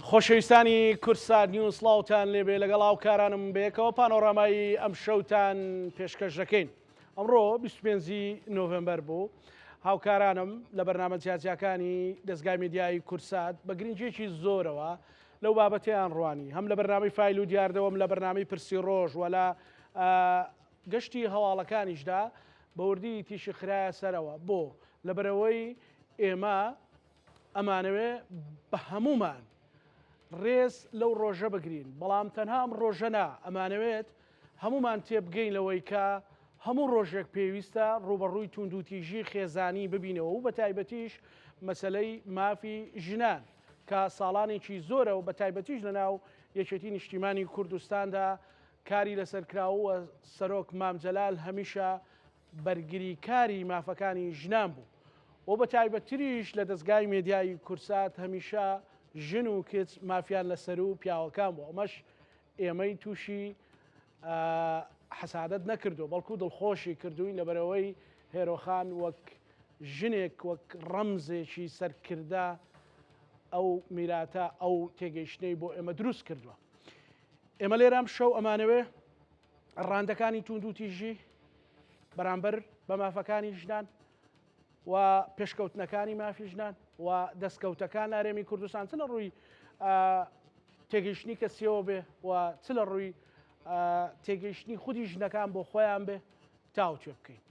خۆشەویستانی کوردسات نیوز سڵاوتان لێبێ لەگەڵ هاوکارانم بەیەکەوە پانۆرامای ئەم شەوتان پێشکەش دەکەین ئەمڕۆ 25 نۆڤمبەر بوو هاوکارانم لە بەرنامە جیاجیاکانی دەستگای میدیایی کوردسات بە گرنگیەکی زۆرەوە لەو بابەتیان ڕوانی هەم لە بەرنامەی فایل و دیاردەوەم لە بەرنامەی پرسی ڕۆژ وە لە گەشتی هەواڵەکانیشدا بەوردی تیشی خرایە سەرەوە بۆ لەبەرەوەی ئێمە ئەمانەوێ بە هەموومان ڕێز لەو ڕۆژە بگرین، بەڵام تەنها ئەم ڕۆژە نا، ئەمانەوێت هەموومان تێبگەین لەوەی کە هەموو ڕۆژێک پێویستە ڕووبەڕووی توندوتیژی خێزانی ببینەوە و بەتایبەتیش مەسەلەی مافی ژنان کە ساڵانێکی زۆرە و بەتایبەتیش لەناو یەکێتی نیشتیمانی کوردستاندا کاری لەسەر کراوە و سەرۆک مام جەلال هەمیشە بەرگریکاری مافەکانی ژنان بوو و بە تایبەتتریش لە دەزگای مێدیایی کوردسات هەمیشە ژن و کچ مافیان لە سەروو پیاوەکان بوو ئەمەش ئێمەی تووشی حەسادەت نەکردو بەڵکو دڵخۆشی کردوین لەبەرەوەی هێرۆخان وەک ژنێک وەک ڕەمزێکی سەرکردە ئەو میراتە ئەو تێگەیشتنەی بۆ ئێمە دروست کردووە ئێمە لێرام شەو ئەمانەوێ ڕاندەکانی توندوتیژی بەرامبەر بە مافەکانی ژنان و پێشکەوتنەکانی مافی ژنان و دەستکەوتەکان لە هەرێمی کوردستان چ لە ڕووی تێگەیشتنی کەسیەوە بێ و چ لە ڕووی تێگەیشتنی خودی ژنەکان بۆ خۆیان بێ تاوتوێ بکەین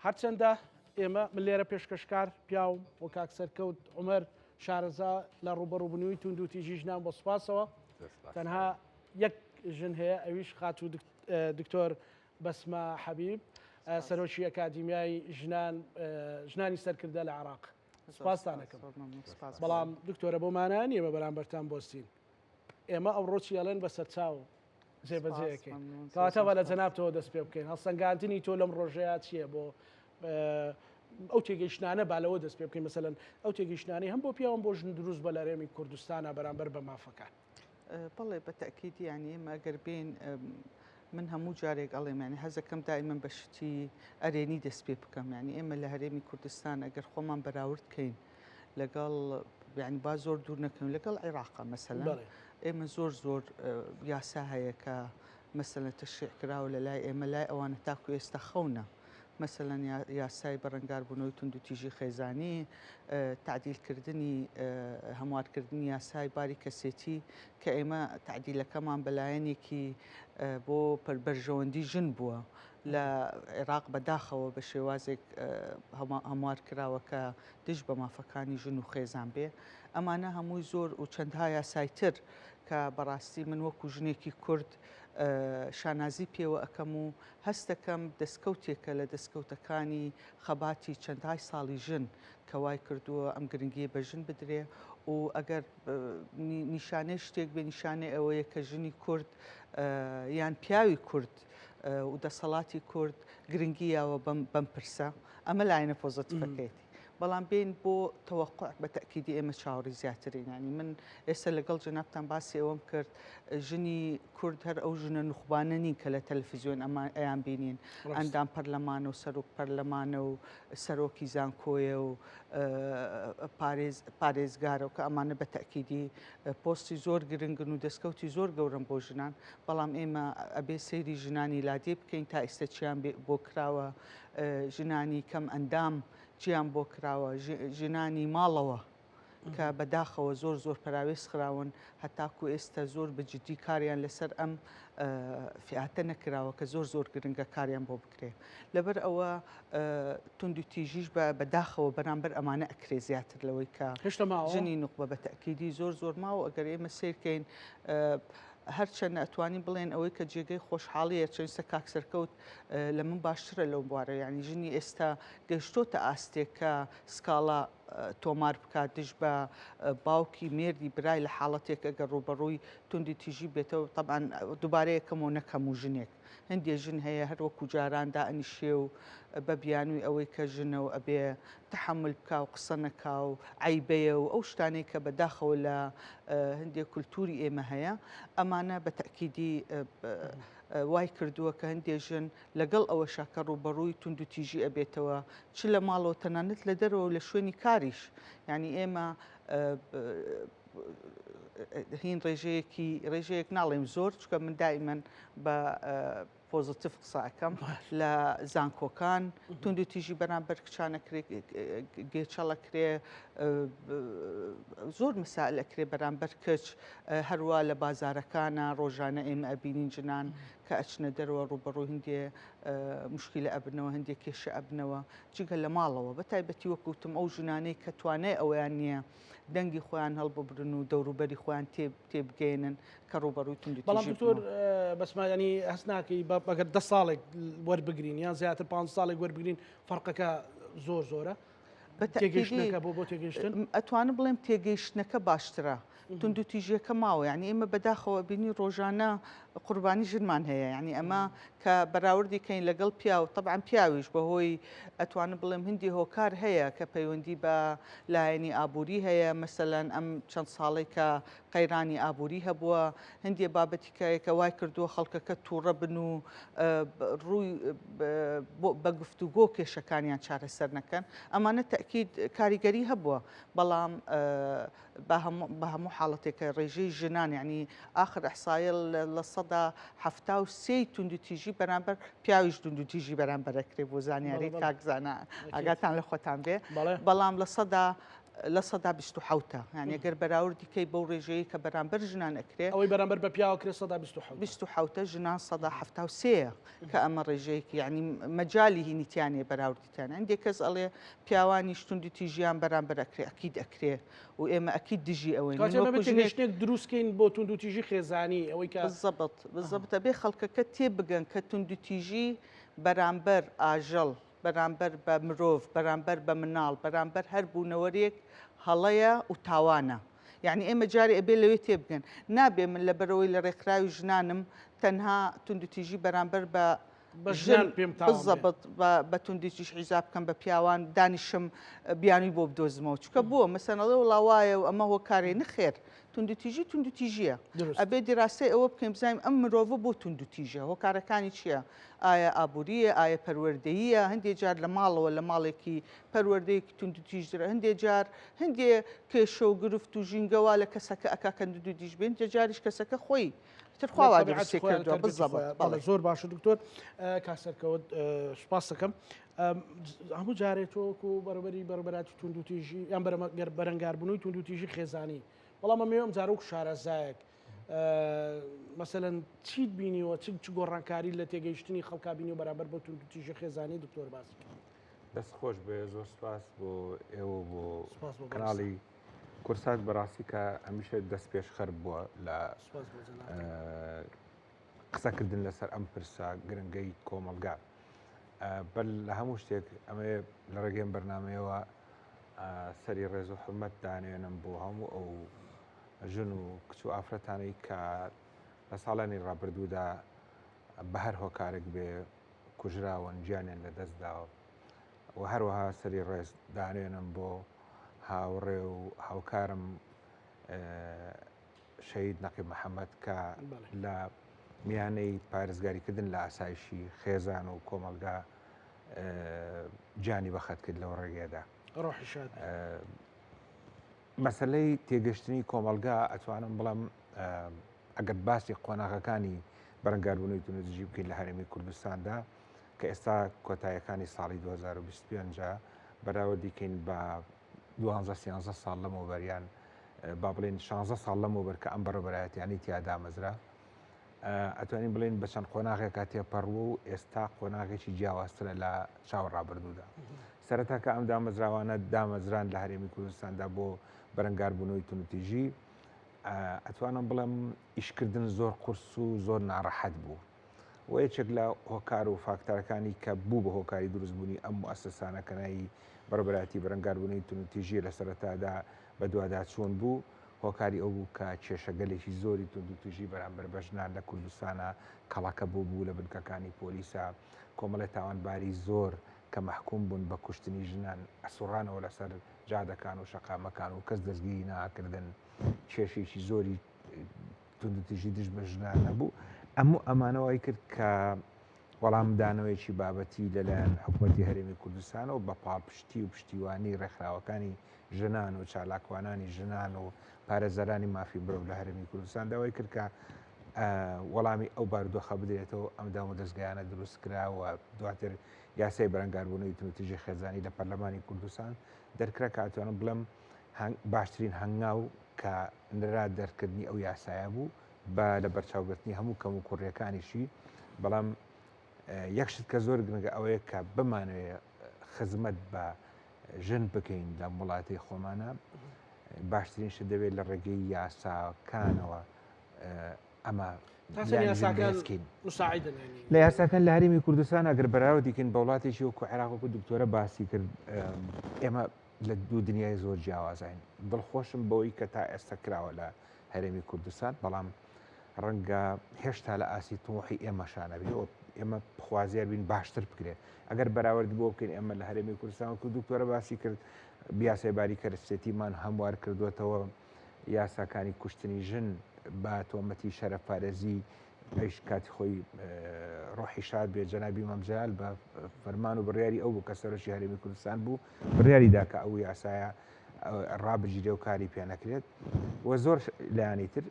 هەرچەندە ئێمە من لێرە پێشکەشکار پیاوم و کاک سەرکەوت عمر شارەزا لە ڕوبەڕوبنەوەی توندوتیژی ژنان بۆ سوپاسەوە تەنها یەک ژن هەیە ئەویش خاتوو دکتۆر بەسمە حەبیب سەرۆکی ئەکادیمیای ژنان ژنانی سەرکردە لە عراق سپاستانەکەم بەڵام دکتۆرە بۆ مانە نییە بە بەرامبەرتان بۆستین ئێمە ئەوڕۆ چیڵێن بە سەرچاو جێبەجێەکەین کەواتە بە لە جەنابتەوە دەست پێ بکەین هەڵسەنگاندنی تۆ لەم ڕۆژەیە چییە بۆ ئەو تێگەیشتانە با لەوە دەست پێ بکەین مەسەلەن ئەو تێگەیشتانەی هەم بۆ پیاوم بۆ ژن دروست بە لە هەرێمی کوردستانە بەرامبەر بە مافەکان. بەڵێ بە تەئکید یانی ئێمە ئەگەر بێین من هەموو جارێک ئەڵێم یانی حەزەکەم دائیمەن بە شتی ئەرێنی دەست پێ بکەم یانی ئێمە لە هەرێمی کوردستان ئەگەر خۆمان بەراورد کەین لەگەڵ یانی با زۆر دوور نەکەین لەگەڵ عێراقا مەسەلەن ئێمە زۆر زۆر یاسا هەیە کە مەسەلەن تەشریع کراوە لە لای ئێمە لای ئەوانە تاکو ئێستا خەونە مەسەلەن یاسای بەرەنگاربوونەوەی توندوتیژی خێزانی، تەعدیلکردنی هەموارکردنی یاسای باری کەسێتی کە ئێمە تەعدیلەکەمان بە لایەنێکی بۆ بەرژەوەندی ژن بووە لە عێراق بەداخەوە بە شێوازێک هەموار کراوە کە دژ بە مافەکانی ژن و خێزان بێ ئەمانە هەمووی زۆر و چەندها یاسای تر کە بەڕاستی من وەکو ژنێکی کورد شانازی پێوە ئەکەم و هەستەکەم دەستکەوتێکە لە دەستکەوتەکانی خەباتی چەندهای ساڵی ژن کە وای کردووە ئەم گرنگیە بە ژن بدرێ و ئەگەر نیشانەی شتێک بێ نیشانەی ئەوەیە کە ژنی کورد یان پیاوی کورد و دەسەڵاتی کورد گرنگی یاوە بەم پرسە ئەمە لایەنە پۆزەتیفەکەیەتی. بەڵام بێین بۆ تەوەقوع بە تەئکیدی ئێمە چاوەڕی زیاترین یانی من ئێستا لەگەڵ جەنابتان باسی ئەوەم کرد ژنی کورد هەر ئەو ژنە نوخبانە نین کە لە تەلەفزیۆن ئەمان ئەیان بینین ئەندام پەرلەمانە و سەرۆک پەرلەمانە و سەرۆکی زانکۆیە و پارێز پارێزگارە و کە ئەمانە بە تەئکیدی پۆستی زۆر گرنگن و دەستکەوتی زۆر گەورەن بۆ ژنان بەڵام ئێمە ئەبێ سەیری ژنانی لادێ بکەین تا ئێستا چیان بۆ کراوە ژنانی کەم ئەندام چیان بۆ کراوە ژنانی ماڵەوە کە بەداخەوە زۆر زۆر پەراوێز خراون هەتاکو ئێستا زۆر بە جدی کاریان لەسەر ئەم فیاتە نەکراوە کە زۆر زۆر گرنگە کاریان بۆ بکرێ لەبەر ئەوە توند و تیژیش بە بەداخەوە بەرامبەر ئەمانە ئەکرێ زیاتر لەوەی کە ژنی نوخبە بە تەکیدی زۆر زۆر ماوە ئەگەر ئێمە سیرکەین هەرچەندە ئەتوانین بڵێن ئەوەی کە جێگەی خۆشحاڵیە چەندسە کاک سەرکەوت لە من باشترە لەو بوارە یعنی ژنی ئێستا گەشتۆتە ئاستێک کە سکاڵا تۆمار بکات دژ بە باوکی مێردی برای لە حاڵەتێک ئەگەر ڕووبەڕووی توندی تیژی بێتەوە طبعا دووبارە یەکەمەوە نەک هەموو ژنێک هەندێ ژن هەیە هەر وەکو جاران دائەنیشێ و بە بیانووی ئەوەی کە ژنە و ئەبێ تەحەمول بکا و قسە نەکا و عەیبەیە و ئەو شتانەی کە بە داخەوە لە هەندێک کولتووری ئێمە هەیە ئەمانە بە تەئکیدی. وای کردووە کە هەندێ ژن لەگەڵ ئەوەشا کە ڕووبەڕووی توندوتیژی ئەبێتەوە چ لە ماڵەوە تەنانەت لە دەرەوە و لە شوێنی کاریش یانی ئێمە هین ڕێژەیەکی ڕێژەیەک ناڵێم زۆر چکە من دائیمەن بە پۆزتیڤ قسە ئەکەم لە زانکۆکان توندوتیژی بەرامبەر کچان ئەکرێ گێچەڵ ئەکرێ زۆر مسائل ئەکرێ بەرامبەر کچ هەروە لە بازارەکانە ڕۆژانە ئێمە ئەبینین ژنان کە ئەچنە دەرەوە ڕوبەڕوو هندێ مشکلە ئەبنەوە هەندێک کێشە ئەبنەوە جگە لە ماڵەوە بە تایبەتی وەکوتم ئەو ژنانەی کە توانای ئەویان نییە دەنگی خۆیان هەڵببرن و دەوروبەری خۆیان تێبگەیەنن کە ڕووبەڕووی توندوتیژی بەڵام دکتۆر بەسما ینی هەست ناکەی بەگەر دە ساڵێک وەربگرین یان زیاتر پ ساڵێک وەربگرین فەرقەکە زۆر زۆرە تێگەیشتنەکە بۆ بۆ تێگەیشتن ئەتوانم بڵێم تێگەیشتنەکە باشترە توندوتیژیەکە ماوە یعنی ئێمە بەداخەوە بینی ڕۆژانە قوربانی ژنمان هەیە یعنی ئەمە کە بەراوردی کەین لەگەڵ پیاو تەبعەن پیاویش بەهۆی ئەتوانم بڵێم هندی هۆکار هەیە کە پەیوەندی بە لایەنی ئابووری هەیە مەسەلەن ئەم چەند ساڵەی کە قەیرانی ئابووری هەبووە هندێ بابەتی کە وای کردووە خەڵکەکە تووڕە بن و ڕووی بە گفتوگۆ کێشەکانیان چارەسەر نەکەن ئەمانە تەئکید کاریگەری هەبووە بەڵام بە هەموو حاڵەتێکە ڕێژەی ژنان یعنی ئاخر ئەحسایە 73% ی توندوتیژی بەرامبەر پیاویش توندوتیژی بەرامبەر ئەکرێ بۆ زانیاری کاک زانا ئاگاتان لە خۆتان بێ بەڵام 27% ە یعنی گەر بەراوردی کەی بەو ڕێژەیە کە بەرامبەر ژنان ئەکرێ ئەوەی بەرامبەر بە پیاوە کرێ 27%. 27 ژنان 73% کە ئەمە ڕێژەیەکی یعنی مەجالی هینی تیانێ بەراوردی تیان هەندێک کەس ئەڵێ پیاوانیش توندوتیژیان بەرامبەر ئەکرێ ئەکید ئەکرێ و ئێمە ئەکید دژی ئەوەین کاتێ ئێمە تێگەیشتنێک دروستکەین بۆ توندوتیژی خێزانی ئەوەی کە بالضبط بالضبط ئەبێ خەڵکەکە تێبگەن کە توندوتیژی بەرامبەر ئاژەڵ بەرامبەر بە مرۆڤ بەرامبەر بە مناڵ بەرامبەر هەر بوونەوەرێک هەڵەیە و تاوانە یعنی ئێمە جارێ ئەبێ لەوێ تێبگەن نابێ من لەبەرەوەی لە ڕێکخراوی ژنانم تەنها توندوتیژی بەرامبەر بە بە ژنان پێم تاوان بێ. بزەبت بە توندیتیش عیزا بکەم بە پیاوان دانیشم بیانوی بۆ بدۆزمەوە چونکە بووە مەسەن ئەڵێ وڵا وایە و ئەمە هۆکارێ نەخێر توندوتیژی توندوتیژیە ئەبێ دیراسەی ئەوە بکەین بزانین ئەم مرۆڤە بۆ توندوتیژە هۆکارەکانی چییە ئایا ئابووریە ئایا پەروەردەییە هەندێک جار لە ماڵەوە لە ماڵێکی پەروەردەیەکی توندوتیژترە هەندێک جار هەندێ کێشە و گرفت و ژینگەوا لە کەسەکە ئەکا کە توندوتیژ بێن جاریش کەسەکە خۆی تر خوا وا دروستی کردووە بالضبط بەڵێ زۆر باشە دکتۆر کاک سەرکەوت سوپاس دەکەم هەموو جارێ تۆ وەکو بەڕێوەبەری بەڕێوەبەراتی توندوتیژی یان بەرەمەگەر بەرەنگاربوونەوەی توندوتیژی خێزانی بەڵام ئەمەوێ ئەم جارە وەکو شارەزایەک مەسەلەن چیت بینیوە چ چ گۆڕانکاری لە تێگەیشتنی خەڵکا بینیوە بەرامبەر بۆ توندوتیژی خێزانی دکتۆر باسی دەست خۆش بێ زۆر سپاس بۆ ئێوە بۆ کەناڵی کورسات بەڕاستی کە هەمیشە دەست پێشخەر بووە لە قسەکردن لەسەر ئەم پرسە گرنگەی کۆمەڵگا بەر لە هەموو شتێک ئەمێ لە ڕێگەیم بەرنمەیەوە سەری ڕێز و حرمەت دانێنم بۆ هەموو ئەو ژن و کچ و ئافرەتانەی کە لە ساڵانی ڕابردوودا بە هەر هۆکارێک بێ کوژراون گیانیان لە دەست داوە و هەروەها سەری ڕێز دانێنم بۆ هاوڕێ و هاوکارم شەهید نەقیب محەممەد کە لە میانەی پارێزگاریکردن لە ئاسایشی خێزان و کۆمەڵگا گیانی بەخت کرد لەو ڕێگەیەدا. ڕۆحی شاد. مەسلەی تێگەشتنی کۆمەڵگا ئەتوانم بڵێم ئەگەر باسی قۆناغەکانی بەرەنگاربوونەوەی توندوتیژی بکەین لە هەرێمی کوردستاندا کە ئێستا کۆتایەکانی ساڵی 2025 بەراوردی کەین بە دوانزە سیانزە ساڵ لەمەوبەر یان با بڵێن شانزە ساڵ لەمەوبەر کە ئەم بەڕێوەبەرایەتیانەی تیا دامەزرا ئەتوانین بڵێن بە چەند قۆناغێکا تێپەڕووە و ئێستا قۆناغێکی جیاوازترە لە چاو ڕابردوودا سەرەتا کە ئەم دامەزراوانە دامەزران لە هەرێمی کوردستاندا بۆ بەرەنگاربوونەوەی توندوتیژی ئەتوانم بڵێم ئیشکردن زۆر قورس و زۆر ناڕەحەت بوو و یەکێک لە هۆکار و فاکتەرەکانی کە بوو بە هۆکاری دروستبوونی ئەم موئەسەسانە کە ناوی بەڕێوەبەرایەتی بەرەنگاربوونەوەی توندوتیژییە لە سەرەتادا بەدواداچوون بوو، هۆکاری ئەو بوو کە کێشەگەلێکی زۆری توندوتیژی بەرامبەر بە ژنان لە کوردستانا کەڵەکە بووبوو لە بنکەکانی پۆلیسا کۆمەڵێ تاوانباری زۆر کە مەحکوم بوون بە کوشتنی ژنان ئەسوڕانەوە لەسەر جادەکان و شەقامەکان و کەس دەستگیری ناکردن کێشێکی زۆری توندوتیژی دژ بە ژنان هەبوو. ئەموو ئەمانە وای کرد کە وەڵامدانەوەیەکی بابەتی لەلایەن حکومەتی هەرێمی کوردستانەوە بە پاڵپشتی و پشتیوانی ڕێکخراوەکانی ژنان و چالاکوانانی ژنان و پارێزەرانی مافی مرۆڤ لە هەرێمی کوردستان داوای کرد کە وەڵامی ئەو بارودۆخە بدرێتەوە ئەم دام و دەستگایانە دروست کرا و دواتر یاسای بەرەنگاربوونەوەی توندوتیژی خێزانی لە پەرلەمانی کوردستان دەرکرا کە ئەتوانم بڵێم باشترین هەنگاو کە نرا دەرکردنی ئەو یاسایە بوو بە لە بەرچاوگرتنی هەموو کەم و کوڕیەکانیشی بەڵام یەک شت کە زۆر گرنگە ئەوەیە کە بمانەوێ خزمەت بە ژن بکەین لە وڵاتی خۆمانە باشترین شت دەبێت لە ڕێگەی یاساکانەوە ئەمە لە یاساکان لە هەرێمی کوردستان ئەگەر بەراوردیکەین بە وڵاتێکی وەکو عێراق وەکو دکتۆرە باسی کرد ئێمە لە دوو دنیای زۆر جیاوازین دڵخۆشم بەوەی کە تا ئێستا کراوە لە هەرێمی کوردستان بەڵام ڕەنگە هێشتا لە ئاستی تموحی ئێمەشانەبی و ئێمە خوازیار بین باشتر بکرێت ئەگەر بەراورد بۆ بکەین ئێمە لە هەرێمی کوردستان وەکو دکتۆرە باسی کرد یاسای باری کەرەستێتیمان هەموار کردوێتەوە یاساکانی کوشتنی ژن بە تۆمەتی شەرەفپارێزی ئەویش کاتی خۆی ڕۆحی شاد بێ جەنابی مام جەلال بە فەرمان و بڕیاری ئەو بوو کە سەرۆکی هەرێمی کوردستان بوو بڕیاری دا کە ئەو یاسایە ڕابگیرێ و کاری پێ نەکرێت و زۆر لایەنی تر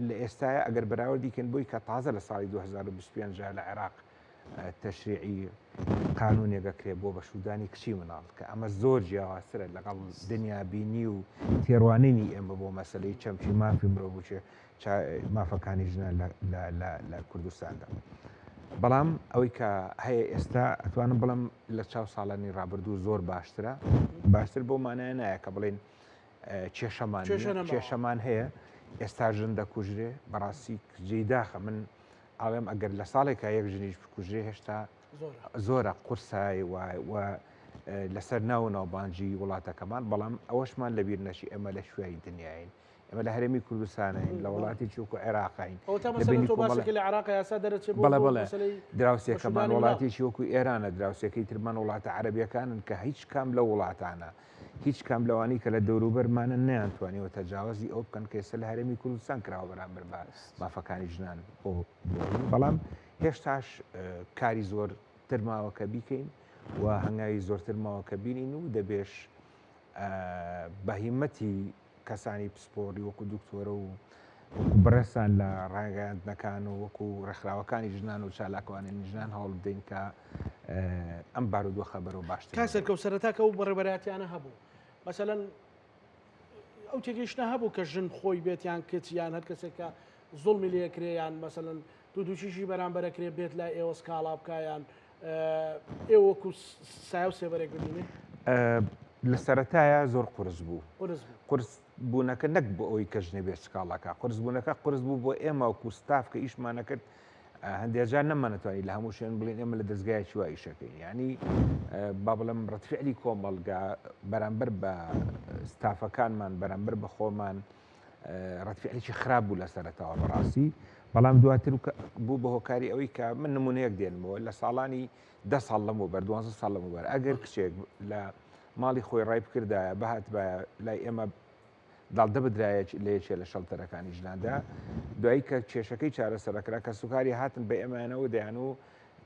لە ئێستاە ئەگەر بەراوردی کەن بۆی کە تازە لە ساڵی 2025 لە عێراق تەشریعی قانونێک ئەکرێ بۆ بەشوودانی کچی مناڵ کە ئەمە زۆر جیاوازترە لەگەڵ دنیابینی و تێڕوانینی ئێمە بۆ مەسەلەی چەمکی مافی مرۆڤ و مافەکانی ژنان لە کوردستاندا. بەڵام ئەوەی کە هەیە ئێستا ئەتوانم بڵم لە چاو ساڵانی ڕابردوو زۆر باشترە باشتر بۆ مانایە نایە کە بڵێن کێشەمان کێشەمان هەیە ئێستا ژن دەکوژرێ بەڕاستی جێی داخە من ئەڵێم ئەگەر لە ساڵێکا یەک ژنیش بکوژرێ هێشتا زۆرە قورسای و لەسەر ناو و ناوبانجی وڵاتەکەمان بەڵام ئەوەشمان لەبیر نەچی ئێمە لە کوێی دنیاین ئێمە لە هەرێمی کوردستانین لە وڵاتی چوک و عێراقین دراوسێکەمان وڵاتێکی وەکو ئێرانە دراوسێکەی ترمان وڵاتە عەربیەکانن کە هیچ کام لە وڵاتانە هیچ کام لەوانەی کە لە دەوروبەرمانن نەیانتوانیوە تەجاوەزی ئەوە بکەن کە ئێستا لە هەرێمی کوردستان کراوە بەرامبەر بە مافەکانی ژنان بۆ بەڵام هێشتاش کاری زۆر تر ماوە کە بیکەین و هەنگاوی زۆرتر ماوە کە بینین و دەبێش بە هیمەتی کەسانی پسپۆڕی وەکو دکتۆرە و وەکو بەڕێزتان لە ڕاگەیاندنەکان و وەکو ڕێکخراوەکانی ژنان و چالاکوانانی ژنان هەوڵ بدەین کە ئەم بارودۆخە بەرەو باشتر کاک سەرکەوت سەرەتا کە ئەو بەڕێوەبەرایەتیانە هەبوو مەسەلەن ئەو تێگەیشتە هەبوو کە ژن خۆی بێت یان کچ یان هەر کەسێک کە زوڵمی لێکرێ یان مەسەلەن توندوتیژی بەرامبەرەکرێ بێت لای ئێوە سکاڵا بکا یان ئێوە وەکو سایە و سێبەرێک ببینێ؟ لە سەرەتایە زۆر قورس بوو. قورس بوونەکە نەک بۆ ئەوەی کە ژنێ بێ سکاڵاکە قورس بوونەکە قورس بوو بۆ ئێمە وەکو ستاف کە ئیشمانە کرد هەندێک جار نەمانەتوانی لە هەموو شوێن بڵێن ئێمە لە دەستگایەکی وا ئیشەکەین یعنی با بڵێم ڕەتفعلی کۆمەڵگا بەرامبەر بە ستافەکانمان بەرامبەر بە خۆمان ڕەتفعلێکی خراپ بوو لە سەرەتاوە بەڕاستی بەڵام دواتر بوو بە هۆکاری ئەوەی کە من نمونەیەک دێنمەوە لە ساڵانی ده ساڵ لەمەوبەر دوانزە ساڵ لەمەوبەر ئەگەر کچێک لە ماڵی خۆی ڕای بکردایە بهاتبایە لای ئێمە داڵدە بدرایە لە یەکێ لە شەڵتەرەکانی ژناندا دوایی کە کێشەکەی چارەسەرەکرا کە سوکاری هاتن بە ئێمەیانەوە دەیان و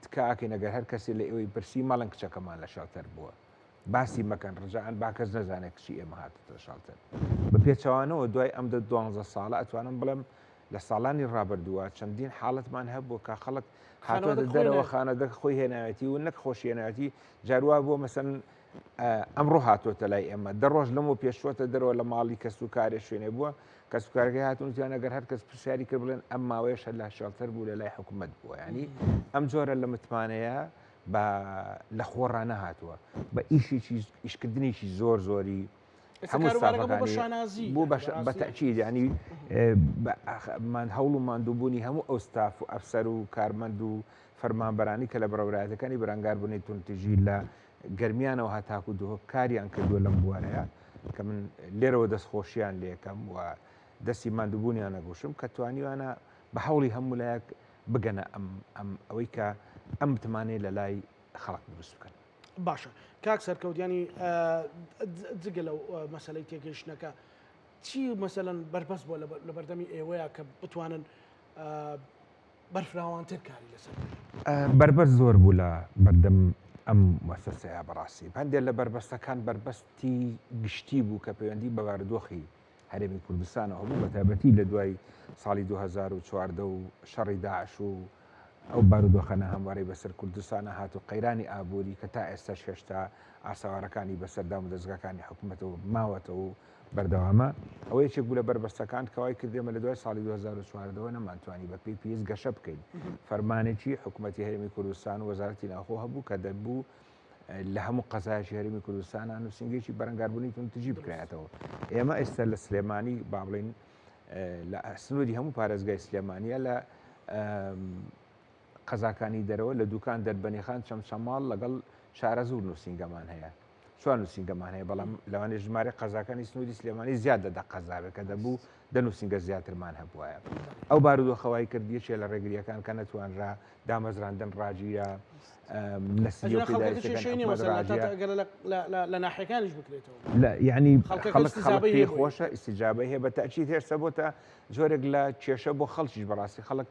تکاکەین ئەگەر هەر کەسێ لە ئێوەی پرسی مەڵێن کچەکەمان لە شەڵتەر بووە باسی مەکەن ڕجاعەن با کەس نەزانێت کچی ئێمە هاتۆتە شەڵتەر بە پێچەوانەوە دوای ئەم دە دوانزە ساڵە ئەتوانم بڵێم لە ساڵانی ڕابردووە چەندین حاڵەتمان هەبووە کە خەڵک هاتۆتە دەرەوە خانەدەکە خۆی هێناوێتی و نەک خۆشی هێناوێتی جاروا بووە مەسەن ئەمڕۆ هاتۆتە لای ئێمە دە ڕۆژ لەمەوە پێشوەتە دەرەوە لە ماڵی کەس و کارێ شوێنێ بووە کەس و کارەکەی هاتون وتیان ئەگەر هەر کەس پرسیاری کرد بڵێن ئەم ماوەیەش هەر لە شێڵتەر بوو لە لای حکوومەت بووە ینی ئەم جۆرە لە متمانەیە بە لە خۆڕا نەهاتووە بە ئیشێکی ئیشکردنێکی زۆر زۆری هەموو ستافەکانی بوو بە تەئکید یانی من هەوڵ و ماندووبوونی هەموو ئەو ستاف و ئەفسەر و کارمەند و فەرمانبەرانی کە لە بەڕێوەبەرایەتەکانی بەرەنگاربوونەی توندتیژی لە گەرمیانەوە هەتاکو دهۆک کاریان کردووە لەم بوارەیە کە من لێرەوە دەستخۆشیان لێکەم و دەستی ماندووبوونیان نەگوشم کە توانیوانە بە هەوڵی هەموو لایەک بگەنە ئەم ئەم ئەوەی کە ئەم متمانەیە لە لای خەڵک دروست بکەن. باشە کاک سەرکەوت ینی جگە لەو مەسلەی تێگەیشتنەکە چی مەسەلەن بەربەست بووە لە بەردەمی ئێوەیە کە بتوانن بەرفراوانتر کاری لەسەر بکەین. بەربەست زۆر بوو لە بەردەم ئەم موسەسەیە بەڕاستی هەندێک لە بەربەستەکان بەربەستی گشتی بوو کە پەیوەندی بە بارودۆخی هەرێمی کوردستانەوە هەبوو بەتایبەتی لە دوای ساڵی 2014 و شەڕی داعش و ئەو بارودۆخە ناهەموارەی بەسەر کوردستانە هات و قەیرانی ئابووری کە تا ئێستاش هێشتا ئاسەوارەکانی بەسەر دامودەزگاکانی حکومەتەوە ماوەتەوە و بەردەوامە. ئەوە یەکێک بوو لە بەربەستەکان کە وای کرد ئێمە لە دوای ساڵی 2014 وە نەمانتوانی بە پێی پێویست گەشە بکەین. فەرمانێکی حکومەتی هەرێمی کوردستان و وەزارەتی ناوخۆ هەبوو کە دەبوو لە هەموو قەزایەکی هەرێمی کوردستانا نووسینگەیەکی بەرەنگاربوونی توندوتیژی بکرایەتەوە. ئێمە ئێستا لە سلێمانی با بڵێین لە سنووری هەموو پارێزگای سلێمانیە لە قەزاکانی دەرەوە لە دوکان دەربەنیخان چەمچەماڵ لەگەڵ شارەزوور نووسینگەمان هەیە. چوار نووسینگەمان هەیە بەڵام لەوانەیە ژمارەی قەزاکانی سنووری سلێمانی زیاد لە دە قەزا بێت کە دەبوو دە نووسینگە زیاترمان هەبوایە. ئەو بارودۆخە وای کرد یەکێ لە ڕێگرییەکان کە نەتوانرا دامەزراندن ڕاگیرا نەسری و ئەجا خەڵکەکە پێداویستیەکانی کێشەی نییە حکومەت مەسەلەن ڕاگیرا. تاتا ئەگەر لە لە لە لە ناحیەکانیش بکرێتەوە لە یعنی خەڵکەکە خەڵک خەڵک ئیستیجابەی پێی هەیە بۆی. خۆشە ئیستیجابەی هەیە بە تەئکید هێشتا بۆتە جۆرێک لە کێشە بۆ خەڵکیش بەڕاستی خەڵک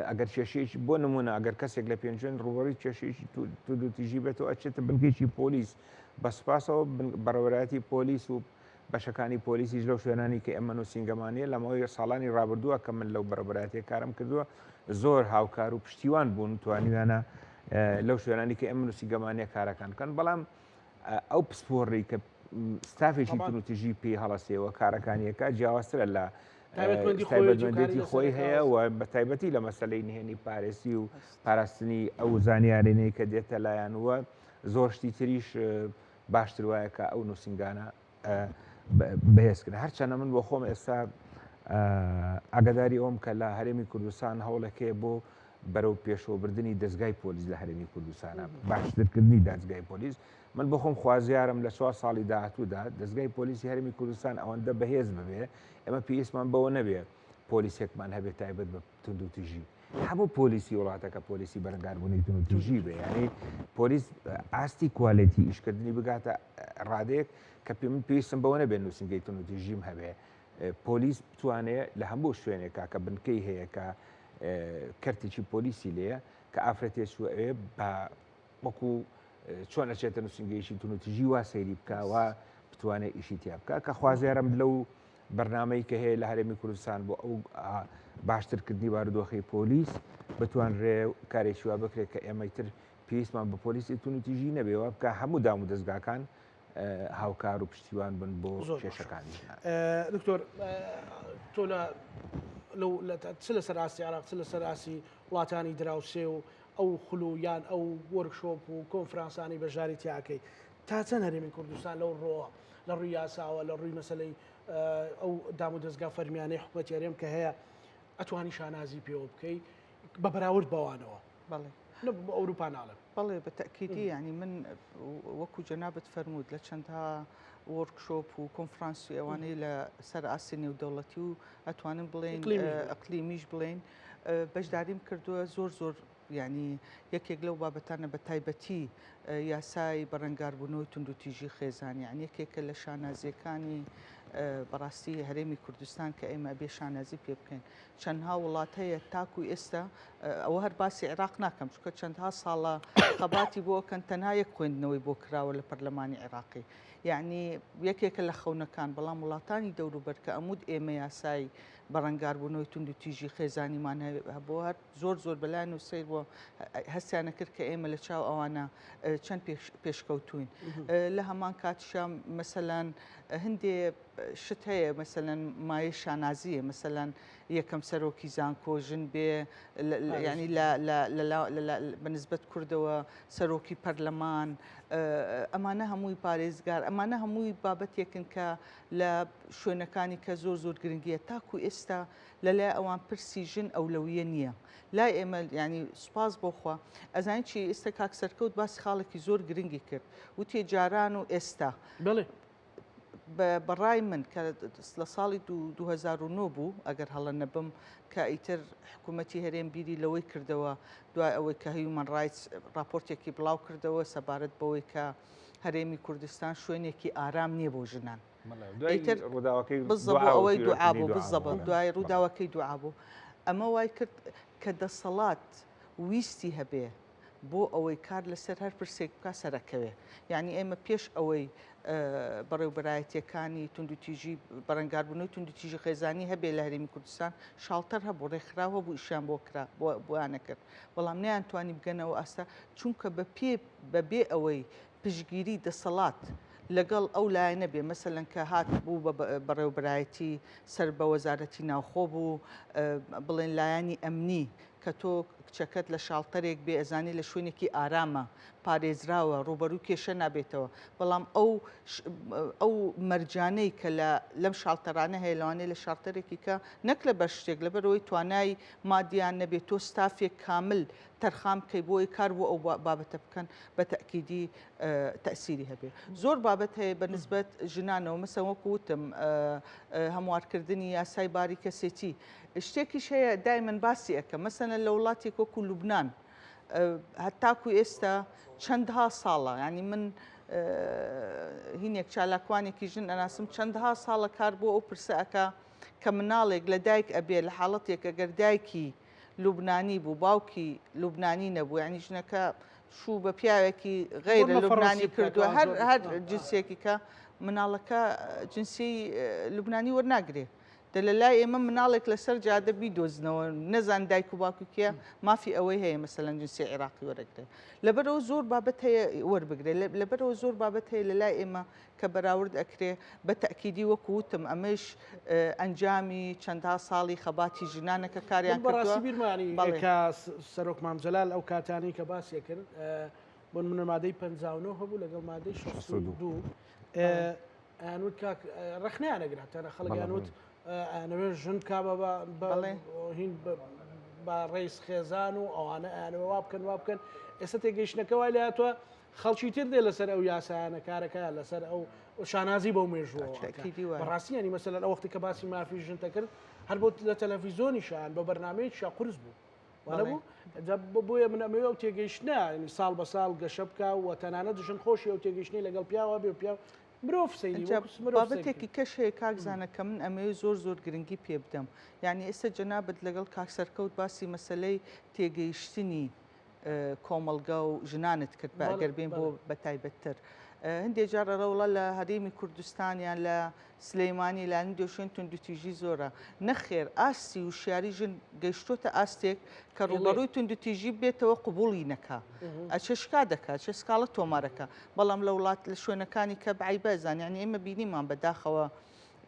ئەگەر کێشەیەکی بۆ نمونە ئەگەر کەسێک لە پێنجوێن ڕووبەڕووی کێشەیەکی توندوتیژی بێتەوە ئەچێتە بنکەیەکی پۆلیس بە سوپاسەوە بەڕێوەبەرایەتی پۆلیس و بەشەکانی پۆلیسیش لەو شوێنانی کە ئێمە نووسینگەمان نییە لە ماوەی ساڵانی ڕابردووە کە من لەو بەڕێوەبەرایەتیە کارم کردووە زۆر هاوکار و پشتیوان بوون توانیویانە لەو شوێنانی کە ئێمە نووسینگەمان نییە کارەکان بکەن بەڵام ئەو پسپۆڕی کە ستافێکی توندوتیژی پێی هەڵەسێوە کارەکانیەکە جیاوازترە لە تایبەتمەندێتی خۆی هەیە و بە تایبەتی لە مەسلەی نهێنی پارێسی و پاراستنی ئەو زانیارینەی کە دێتە لایەن وە زۆر شتی تریش باشتر وایە کە ئەو نووسنگانە بەهێزکرد هەرچەنە من بۆ خۆم ئێستا ئاگداری ئەوم کە لە هەرێمی کوردستان هەوڵێکەیە بۆ بەرەو پێشەوەبردنی دەزگای پۆلیس لە هەرێمی کوردستانە باشترکردنی دادگای پۆلیس من بۆ خۆم خوازیارم لە چوار ساڵی داهاتوودا دەزگای پۆلیسی هەرێمی کوردستان ئەوەندە بەهێز ببێ ئێمە پێویستمان بەوە نەبێ پۆلیسێکمان هەبێت تایبەت بە توندوتیژی هەموو پۆلیسی وڵاتەکە پۆلیسی بەرەنگاربوونی توندوتیژی بێ یعنی پۆلیس ئاستی quality ئیشکردنی بگاتە ڕادەیەک کە پێ من پێویستم بەوە نەبێت نووسنگەی توندوتیژیم هەبێ پۆلیس بتوانێ لە هەموو شوێنێکا کە بنکەی هەیە کە کەرتێکی پۆلیسی لێیە کە ئافرەتێ چووە ئەوێ بە وەکو چۆن ئەچێتە نووسینگەیەکی توندوتیژی وا سەیری بکا وا بتوانێت ئیشی تیا بکا کە خوازیارم لەو بەرنامەی کە هەیە لە هەرێمی کوردستان بۆ ئەو باشترکردنی بارودۆخی پۆلیس بتوانرێ کارێکی وا بکرێت کە ئێمەی تر پێویستمان بە پۆلیسی توندوتیژی نەبێ وا بکە هەموو دام و دەزگاکان هاوکار و پشتیوان بن بۆ کێشەکانی ژنان. دکتۆر تۆ لە لەو چ لەسەر ئاستی عێراق چ لەسەر ئاستی وڵاتانی دراوسێ و ئەو خول و یان ئەو وۆرکشۆپ و کۆنفرانسانەی بەشداری تیاکەی تا چەند هەرێمی کوردستان لەو ڕۆوە لە ڕووی یاساوە لە ڕووی مەسلەی ئەو دام و دەستگا فەرمیانەی حکوومەتی هەرێم کە هەیە ئەتوانی شانازی پێوە بکەی بە بەراورد بەوانەوە بەڵێ بۆ ئەوروپا ناڵێم. بەڵێ بە تەئکیدی یانی من وەکو جەنابت فەرمووت لە چەندها وۆرکشۆپ و کۆنفرانسی ئەوانەی لە سەر ئاستی نێودەوڵەتی و ئەتوانم بڵێن ئەقلیمیش بڵێن بەشداریم کردووە زۆر زۆر یعنی یەکێک لەو بابەتانە بە تایبەتی یاسای بەرەنگاربوونەوەی توندوتیژی خێزان یعنی یەکێکە لە شانازیەکانی بەڕاستی هەرێمی کوردستان کە ئێمە بێ شانازی پێ بکەین چەندها وڵات هەیە تاکو ئێستا ئەوە هەر باسی عێراق ناکەم چونکە چەندها ساڵە خەباتی بۆ ئەکەن تەنها یەک خوێندنەوەی بۆ کراوە لە پەرلەمانی عێراقی یعنی یەکێکە لە خەونەکان بەڵام وڵاتانی دەوروبەر کە ئەمود ئێمە یاسای بەڕەنگاربوونەوەی توند و تیژی خێزانیمان هەبوو هەر زۆر زۆر بەلایەن و سەیر بووە هەستیانە کرد کە ئێمە لە چاو ئەوانە چەند پێشکەوتوین لە هەمان کاتیشا مەسەلەن هەندێ شت هەیە مەسەلەن مایەی شانازیە مەسەلەن یەکەم سەرۆکی زانکۆ ژن بێ ینی بە نسبەت کوردەوە سەرۆکی پەرلەمان ئەمانە هەمووی پارێزگار ئەمانە هەمووی بابەتێکن کە لە شوێنەکانی کە زۆر زۆر گرنگیە تاکو ئێستا لەلای ئەوان پرسی ژن ئەولەویە نییە لای ئێمە ینی سوپاس بۆخوا ئەزانی چی ئێستا کاک سەرکەوت باسی خاڵێکی زۆر گرنگی کرد وتی جاران و ئێستا بڵێ بە ڕای من کە لە ساڵی 2009 بوو ئەگەر هەڵە نەبم کە ئیتر حکوومەتی هەرێم بیری لەوەی کردەوە دوای ئەوەی کە هیومن ڕایتس راپۆرتێکی بڵاو کردەوە سەبارەت بەوەی کە هەرێمی کوردستان شوێنێکی ئارام نییە بۆ ژنان. ئیتر ڕووداوەکەی بزەبۆ ئەوەی دوعا بوو بزەبە دوای ڕووداوەکەی دوعا بوو ئەمە وای کرد. کە دەسەڵات ویستی هەبێ بۆ ئەوەی کار لەسەر هەر پرسێک بکا سەرەکەوێ. یانی ئێمە پێش ئەوەی بەڕێوبەرایەتیەکانی توندوتیژی بەرەنگاربوونەوەی توندوتیژی خێزانی هەبێ لە هەرێمی کوردستان شاڵتەر هەبوو ڕێکخراو هەبوو ئیشیان بۆ کرا بۆیانە کرد بەڵام نەیانتوانی بگەنەوە ئاستە چونکە بە پێ بەبێ ئەوەی پشتگیری دەسەڵات لەگەڵ ئەو لایەنە بێ مەسەلەن کە هات بوو بە بەڕێوبەرایەتی سەر بە وەزارەتی ناوخۆ بوو بڵێن لایەنی ئەمنی کە تۆ کچەکەت لە شاڵتەرێک بێ ئەزانی لە شوێنێکی ئارامە پارێزراوە ڕووبەروو کێشە نابێتەوە بەڵام ئەو ئەو مەرجانەی کە لە لەم شاڵتەرانە هەیە لەوانەیە لە شاڵتەرێکی کە نەک لەبەر شتێک لەبەرەوەی توانای مادیان نەبێت تۆ ستافێک کامل تەرخان بکەی بۆ ئەوەی کار بۆ ئەو بابەتە بکەن بە تەئکیدی تەئسیری هەبێ. زۆر بابەت هەیە بە نسبەت ژنانەوە مەسەن وەکو وتم هەموارکردنی یاسای باری کەسێتی شتێکیش هەیە دایمەن باسی ئەکەم مەسەنە لە وڵاتێک وەکو لوبناان هەتاکو ئێستا چەندها ساڵە ینی من هینێک چالاکوانێکی ژن ئەناسم چەندها ساڵە کار بۆ ئەو پرسە ئەکا کە مناڵێک لە دایک ئەبێ لە حاڵەتێک ئەگەر دایکی لوبنانی بوو باوکی لوبنانی نەبوو یعنی ژنەکە شوو بە پیاوێکی غەیرە لوبنانی کردووە هەر هەر جنسێکی کە مناڵەکە جنسی لوبنانی وەرناگرێ دە لە لای ئێمە مناڵێک لەسەر جادە بیدۆزنەوە نەزان دایک و باوکی کێ مافی ئەوەی هەیە مەسەلەن جنسی عێراقی وەرەگرێ لەبەرەوە زۆر بابەت هەیە وەربگرێ لەبەرەوە زۆر بابەت هەیە لە لای ئێمە کە بەراورد ئەکرێ، بە تەئکیدی وەکو وتم ئەمەیش ئەنجامی چەندها ساڵی خەباتی ژنانە کە کاریان من بەڕاستی کردووە. بیرمە یانی بەڵێ. کە سەرۆک مام جەلال ئەو کاتانەی کە باسی ئەکرد بۆ نمونە مادەی 59 هەبوو لەگەڵ مادەی 62. 62 بەڵێ. ئەیانوت کاک ڕەخنەیان ئەگرت تەنە خەڵک بەڵێ ئەیانوت بەڵێ. ئەیانەوێ ژن بکا بە بە بە بەڵێ. هین بە بە ڕیس خێزان و ئەوانە ئەیانەوێ وا بکەن وا بکەن ئێستا تێگەیشتنەکە وای لێهاتووە خەڵکی تر دێ لەسەر ئەو یاسایانە کارەکە لەسەر ئەو شانازی بەو مێژووەوە ئەکا. تەئکیدی وایە. بەڕاستی یانی مەسەلەن ئەو وەختی کە باسی مافی ژن دەکرد هەر بۆ لە تەلەفیزۆنیشان بە بەرنامەیەکیشا قورس بوو بەڵێ. وانەبوو؟ جا بۆیە من ئەمەوێ ئەو تێگەیشتنە یانی ساڵ بە ساڵ گەشە بکا و تەنانەت ژن خۆشی ئەو تێگەیشتنەی لەگەڵ پیاوە بێ و پیاو مرۆڤ سەیری ئینجا وەکو مرۆڤ سەیری بابەتێکی کەش هەیە کاک زانا کە من ئەمەوێ زۆر زۆر گرنگی پێ بدەم یانی ئێستا جەنابت لەگەڵ کاک سەرکەوت باسی مەسەلەی تێگەیشتنی کۆمەڵگا و ژنانت کرد بە ئەگەر بێین بۆ بە تایبەتتر هەندێک جار ئەرەوڵا لە هەرێمی کوردستان یان لە سلەیمانی لە هەندێک شوێن توندوتیژی زۆرە نەخێر ئاستی وشیاری ژن گەیشتۆتە ئاستێک کە ڕووبەڕووی توندوتیژی بێتەوە قبوڵی نەکا ئەچێ شکا دەکات چێ سکاڵە تۆمارەکە بەڵام لە وڵات لە شوێنەکانی کە بەعیبە زان یعنی ئێمە بینیمان بەداخەوە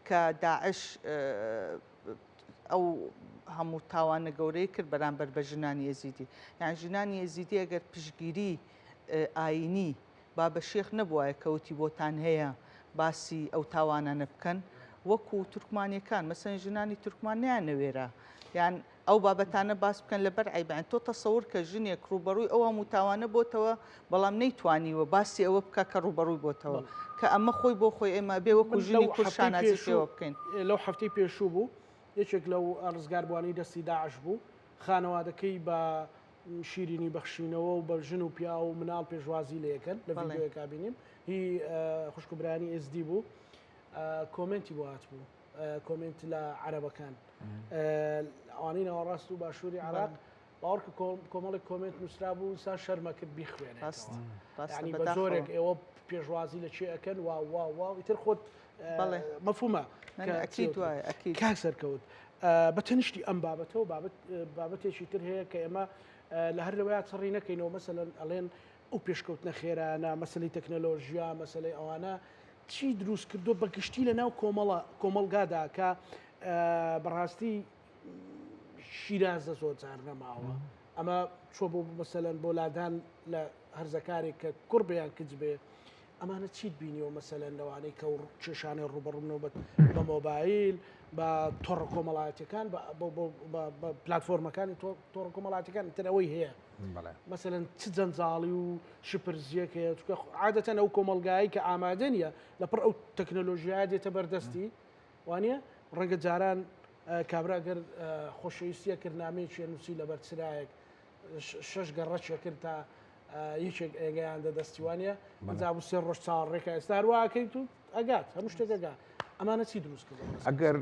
کە داعش ئەو هەموو تاوانە گەورەی کرد بەرامبەر بە ژنانی ئێزیدی یان ژنانی ئێزیدی ئەگەر پشتگیری ئاینی بابە شێخ نەبوایە کەوتی بۆتان هەیە باسی ئەو تاوانانە بکەن وەکو تورکمانیەکان مەسەن ژنانی تورکمان نیانەوێرا یان ئەو بابەتانە باس بکەن لەبەر عیبان تۆ تەسەور کە ژنێک ڕووبەڕووی ئەو هەموو تاوانە بۆتەوە بەڵام نەیتوانیوە باسی ئەوە بکە کە ڕووبەڕووی بۆتەوە کە ئەمە خۆی بۆ خۆی ئێمە بێ وەکو ژنی کورد شانازی پێوە بکەین. لەو هەفتەی پێشوو بوو یەکێک لەو ڕزگاربووانەی دەستی داعش بوو خانەوادەکەی بە شیرینی بەخشینەوە و بە ژن و پیاو و مناڵ پێشوازی لەکەن لە ڤیدیۆیەکا بینیم هی خوشک و برایانی ئێزدی بوو کۆمێنتی بۆ هاتبوو کۆمێنت لە عەرەبەکان ئەوانەی ناوەڕاست و باشووری عراق باوەڕکە کۆمەڵێک کۆمێنت نووسرابوو ئینسان شەرمە کرد بیخوێنێتەوە یعنی بە جۆرێک ئێوە پێشوازی لە چێ ئەکەن وا وا وا ئیتر خۆت مەفهومە کاک سەرکەوت بە تەنیشتی ئەم بابەتەوە بابەت بابەتێکی تر هەیە کە ئێمە لە هەر لەوەیە چڕی نەکەینەوە مەسەلەن ئەڵێن ئەو پێشکەوتنە خێرانە مەسلی تەکنەلۆژیا مەسلەی ئەوانە چی دروست کردو بە گشتی لە ناو کۆمەڵە کۆمەڵگادا کە بەڕاستی شیرازە زۆر جار نەماوە ئەمە چۆ بۆ مەسەلەن بۆ لادان لە هەرزەکارێک کە کوڕ بێ یان کچ بێ ئەمانە چیت بینیوە مەسەلەن لەوانەی کە کێشانەی ڕووبەڕووبنەوە بە مۆبایل بە تۆڕە کۆمەڵایەتەکان بە پلتفۆرمەکانی تۆڕە کۆمەڵاتەکان تر ئەوەی هەیە مەسەلەن چ جەنجاڵی و شپرزیەک هەیە چکە عادەتەن ئەو کۆمەلگایی کە ئامادە نیە لەپڕ ئەو تەکنەلۆژیای دێتە بەردەستی وانە ڕەنگە جاران کابرا گەر خۆشەویستیە کرد نامەیەکی نووسی لەبەر چرایەک شەش گەڕەکێ کرد تا یەکێک ئێگەیاندە دەستی وانە جا بوو سێ ڕۆژ چاوەڕێکە ئێستا هەرواکەیت و ئەگات هەموو شتێک ئەگات. ئەمانە چی دروست کردووە؟ ئەگەر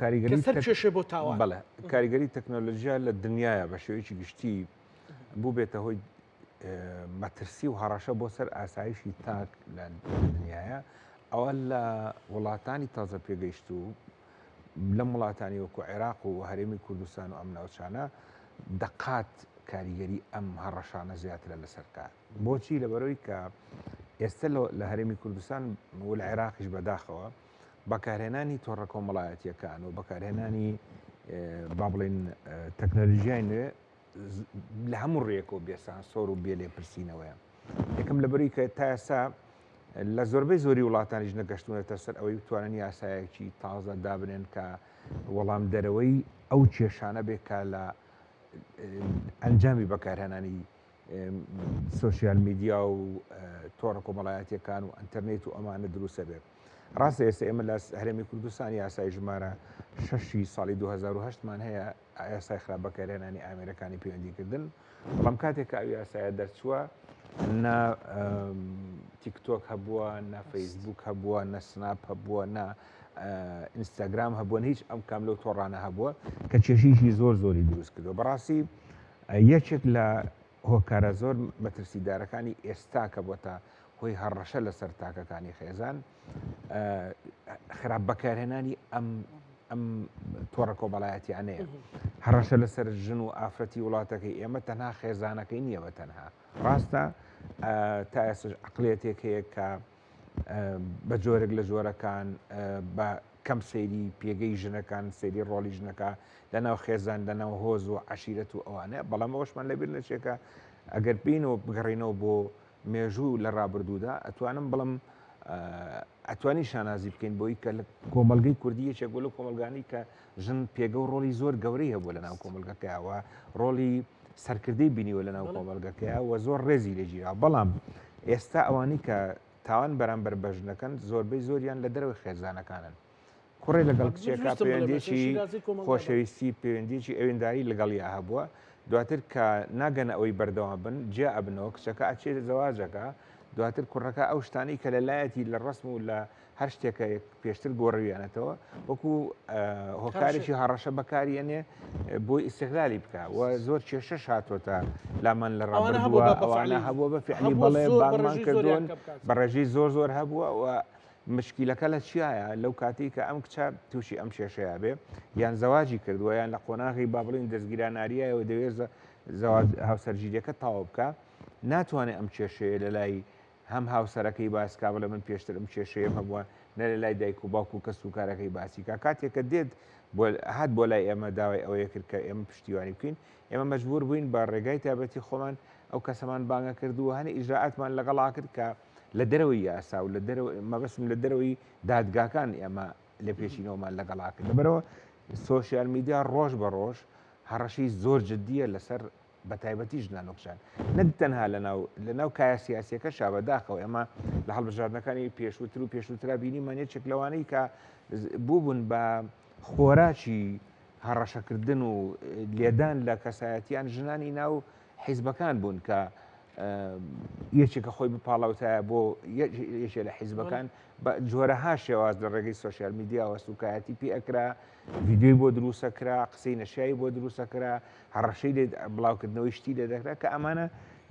کاریگەری سەر کێشێ بۆ تاوان بەڵێ کاریگەری تەکنۆلۆژیا لە دنیاە بە شێوەیەکی گشتی بوو بێتە هۆی مەترسی و هەڕەشە بۆ سەر ئاسایشی تاک لە دنیاە ئەوە لە وڵاتانی تازە پێگەیشتوو لەم وڵاتانی وەکو عێراق و هەرێمی کوردستان و ئەم ناوچانە دەقات کاریگەری ئەم هەڕەشانە زیاترە لەسەر کار بۆچی لەبەرەوەی کە ئێستا لە هەرێمی کوردستان و لە عێراقیش بەداخەوە بەکارهێنانی تۆڕە کۆمەڵایەتیەکان و بەکارهێنانی با بڵێن تەکنەلۆژیای نوێ لە هەموو ڕێکەوە بێسانسۆر و بێ لێپرسینەوەیە یەکەم لەبەری کە تا ئێستا لە زۆربەی زۆری وڵاتانیش نەگەشتونەتە سەر ئەوەی بتوانن یاسایەکی تازە دابنێن کە وەڵام دەرەوەی ئەو کێشانە بێ کە لە ئەنجامی بەکارهێنانی سۆشیال میدیا و تۆڕە کۆمەڵایەتیەکان و ئەتەرنێت و ئەمانە دروستە بێت ڕاستە ئێستا ئێمە لە هەرێمی کوردستان یاسای ژمارە شەشی ساڵی 2010 مان هەیە یاسای خراپ بەکارهێنانی ئامێرەکانی پەیوەندیکردن بەڵام کاتێک کە ئەو یاسایە دەرچووە نە تیکتۆک هەبووە نە فەیسبوک هەبووە نە سناپ هەبووە نە ئینستاگرام هەبوون هیچ ئەم کام لەو تۆڕانە هەبووە کە کێشیشی زۆر زۆری دروست کردووە بەڕاستی یەکێک لە هۆکارە زۆر مەترسیدارەکانی ئێستا کە بۆتە هۆی هەڕەشە لەسەر تاکەکانی خێزان خراپ بەکارهێنانی ئەم ئەم تۆڕە کۆمەڵایەتیانەیە هەڕەشە لەسەر ژن و ئافرەتی وڵاتەکەی ئێمە تەنها خێزانەکەی نییە بە تەنها ڕاستە تا ئێستش عقلێتێک هەیە کە بە جۆرێک لە جۆرەکان بە کەم سەیری پێگەی ژنەکان سەیری ڕۆڵی ژنەکە لە ناو خێزان لە ناو هۆز و عشیرەت و ئەوانە بەڵام ئەوەشمان لەبیر نەچێکە ئەگەر بین و بگەڕینەوە بۆ مێژوو لە ڕابردوودا ئەتوانم بڵم ئەتوانی شانازی بکەین بۆی کە لە کۆمەلگەی کوردی یەکێک بۆ لە کۆمەلگانی کە ژن پێگە و ڕۆڵی زۆر گەورەی هەبوو لە ناو کۆمەلگەکەیەوە ڕۆڵی سەرکردەی بینیوە لە ناو کۆمەلگەکەیە و زۆر ڕێزی لێگیرا بەڵام ئێستا ئەوانی کە تاوان بەرامبەر بە ژنەکەن زۆربەی زۆریان لە دەرەوەی خێزانەکانن کوڕێ لەگەڵ کچێکا پەیوەندیی خۆشەویستی پەیوەندیی ئەوینداری لەگەڵیا هەبووە دواتر کە ناگەنە ئەوەی بەردەوام بن جیا ئەبنەوە کچەکە ئەچێت زەواجەکە دواتر کوڕەکە ئەو شتانەی کە لە لایەتی لە ڕسم و لە هەر شتێکە پێشتر گۆڕیویانەتەوە وەکو هۆکارێکی هەڕەشە بەکاریێنێ بۆی ئیسیغلالی بکە و زۆر کێشەش هاتۆتە لامان لە ڕابردووە ئەوانە هەبووە بە فعلی بەڵێ بانگمان کردوون بە ڕێژەی زۆر زۆر هەبووە و مشکیلەکە لە چیایە لەو کاتەی کە ئەم کچە تووشی ئەم کێشەیە بێ یان زەواجی کردووە یان لە قۆناغی با بڵین دەستگیراناریایەوە دەوێت زەواج هاوسەرگیریەکە تەواو بکە ناتوانێت ئەم کێشەیە لە لای هەم هاوسەرەکەی باس کا بڵێ من پێشتر ئەم کێشەیەم هەبووە نە لە لای دایک و باوک و کەس و کارەکەی باسی کا کاتێک کە دێت هات بۆ لای ئێمە داوای ئەوەیە کرد کە ئێمە پشتیوانی بکەین ئێمە مەجبور بووین بە ڕێگای تایبەتی خۆمان ئەو کەسەمان بانگە کرد و هەنی ئیجرائاتمان لەگەڵا کرد کە لە دەرەوەی یاسا و لە دەرەوە مەبەستم لە دەرەوەی دادگاکان ئێمە لێپێچینەوەمان لەگەڵا کرد لەبەرەوە سۆشیال میدیا ڕۆژ بە ڕۆژ هەڕەشەی زۆر جددیە لەسەر بە تایبەتی ژنان و کچان نەک تەنها لەناو لەناو کایە سیاسیەکەشا بەداخەوە ئێمە لە هەڵبژاردنەکانی پێشووتر و پێشووترا بینیمان یەکێک لەوانەی کە بووبوون بە خۆراکی هەڕەشەکردن و لێدان لە کەسایەتیان ژنانی ناو حیزبەکان بوون کە یەکێکە خۆی بپاڵاوتایە بۆ یەکێ لە حیزبەکان بە جۆرەها شێواز لە ڕێگەی سۆشیال میدیاوە سوکایەتی پێ ئەکرا ڤیدیۆی بۆ دروستەکرا قسەی نەشیاوی بۆ دروستەکرا هەڕەشەی لێ بڵاوکردنەوەی شتی لێ دەکرا کە ئەمانە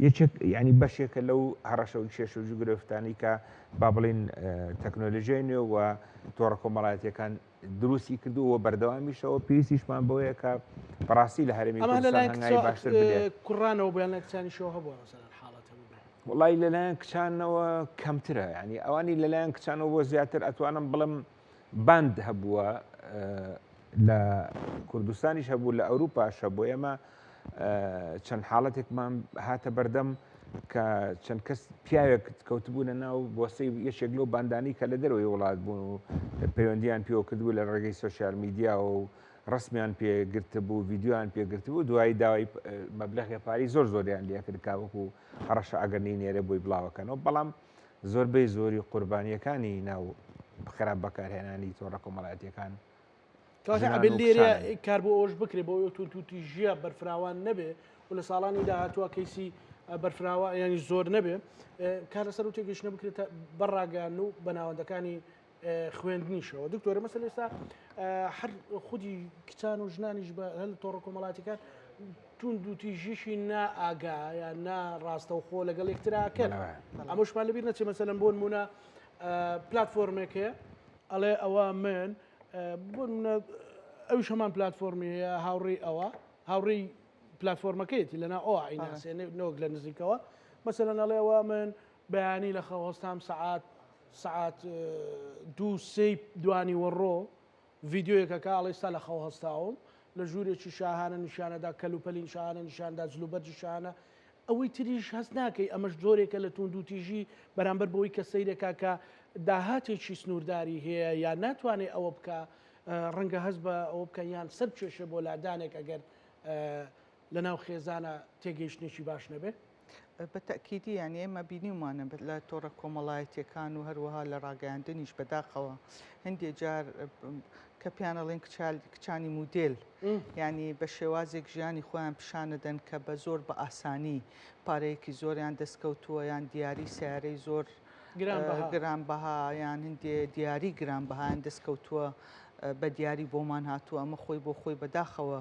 یەکێک ینی بەشێکە لەو هەڕەشە و کێشە و گرفتانی کە با بڵین تەکنۆلۆژیای نوێ و تۆڕە کۆمەڵایەتیەکان دروستی کردو و بەردەوامیشەوە پێویستیشمان بەوەیە کە بەڕاستی لە هەرێمی کوردستان هەنگاوی باشتر بنێت. کوڕانەوە بۆ یان لە کچانیشەوە هەبووە مەسەلەن حاڵەت هەبووبێ؟ وەڵی لەلایەن کچانەوە کەمترە ینی ئەوانی لەلایەن کچانەوە بۆ زیاتر ئەتوانم بڵم باند هەبووە لە کوردستانیش هەبوو لە ئەوروپاش هەبوو ئێمە چەند حاڵەتێکمان هاتە بەردەم کە چەند کەس پیاوێک کەوتبوونە ناو بۆسەی یەکێک لەو باندانی کە لە دەرەوەی وڵات بوون و پەیوەندیان پێوە کردبوو لە ڕێگەی سۆشیال میدیاوە و ڕسمیان پێگرتبوو ڤیددیویان پێگرتبوو دوایی داوای مەبلەغی پاری زۆر زۆریان لێکرد کاوەکو هەڕەشە ئەگەر نینێرە بۆی بڵاوەکەنەوە بەڵام زۆربەی زۆری قوربانیەکانی ناو خراپ بەکارهێنانی تۆڕە کۆمەڵایەتیەکان کەواتە ژنان ئەبێ و لێرە کچانن. کار بۆ ئەوەش بکرێ بۆ ئەوەی توندوتیژییە بەرفراوان نەبێ و لە ساڵانی داهاتووە کەیسی بەرفراوان ینی زۆر نەبێ کار لەسەر و تێگەیشتنە بکرێت بە ڕاگەیاندن و بە ناوەندەکانی خوێندنیشەوە دکتۆرە مەسەل ئێستا هەر خودی کچان و ژنانیش بە هەل تۆڕە کۆمەڵاتیەکان توند و تیژیشی نا ئاگا یان نا ڕاستەوخۆ لەگەڵ یەکتراکەن ئەمەشمان لەبیر نەچێ مەسەلەن بۆ نمونە پلتفۆرمێک هەیە ئەڵێ ئەوە من بۆ نمونە ئەویش هەمان پلتفۆرمی هەیە هاوڕێی ئەوە هاوڕێی پلتفۆرمەکەیەتی لەنا ئەو ئایناسێ نەوەک لە نزیکەوە مەسەلەن ئەڵێ ئەوە من بەیانی لە خەو هەستام سەعات سەعات دوو سێی دوانیوەڕۆ ڤیدیۆیەک ئەکا ئەڵێ ئێستا لە خەو هەستاوم لە ژوورێکی شاهانە نیشانەدا کەلوپەلی شاهانە نیشاندا جلوبەرگی شاهانە ئەوەی تریش هەست ناکەی ئەمەش جۆرێکە لە توندوتیژی بەرامبەر بەوەی کە سەیرەکە کە داهاتێکی سنوورداری هەیە یان ناتوانێت ئەوە بکە ڕەنگە هەست بە ئەوە بکە یان سەر کێشە بۆ لادانێک ئەگەر لەناو خێزانە تێگەیشتنێکی باش نەبێ؟ بە تەئکیدی یانی ئێمە بینیومانە لە تۆڕە کۆمەڵایەتیەکان و هەروەها لە ڕاگەیاندنیش بەداخەوە هەندێ جار کە پێیان ئەڵێن کچانی مودێل یانی بە شێوازێک ژیانی خۆیان پیشانەدەن کە بە زۆر بە ئاسانی پارەیەکی زۆریان دەستکەوتووە یان دیاری سیارەی زۆر گرانبەها یان هەندێ دیاری گرانبەهایان دەستکەوتووە بە دیاری بۆمان هاتووە ئەمە خۆی بۆ خۆی بەداخەوە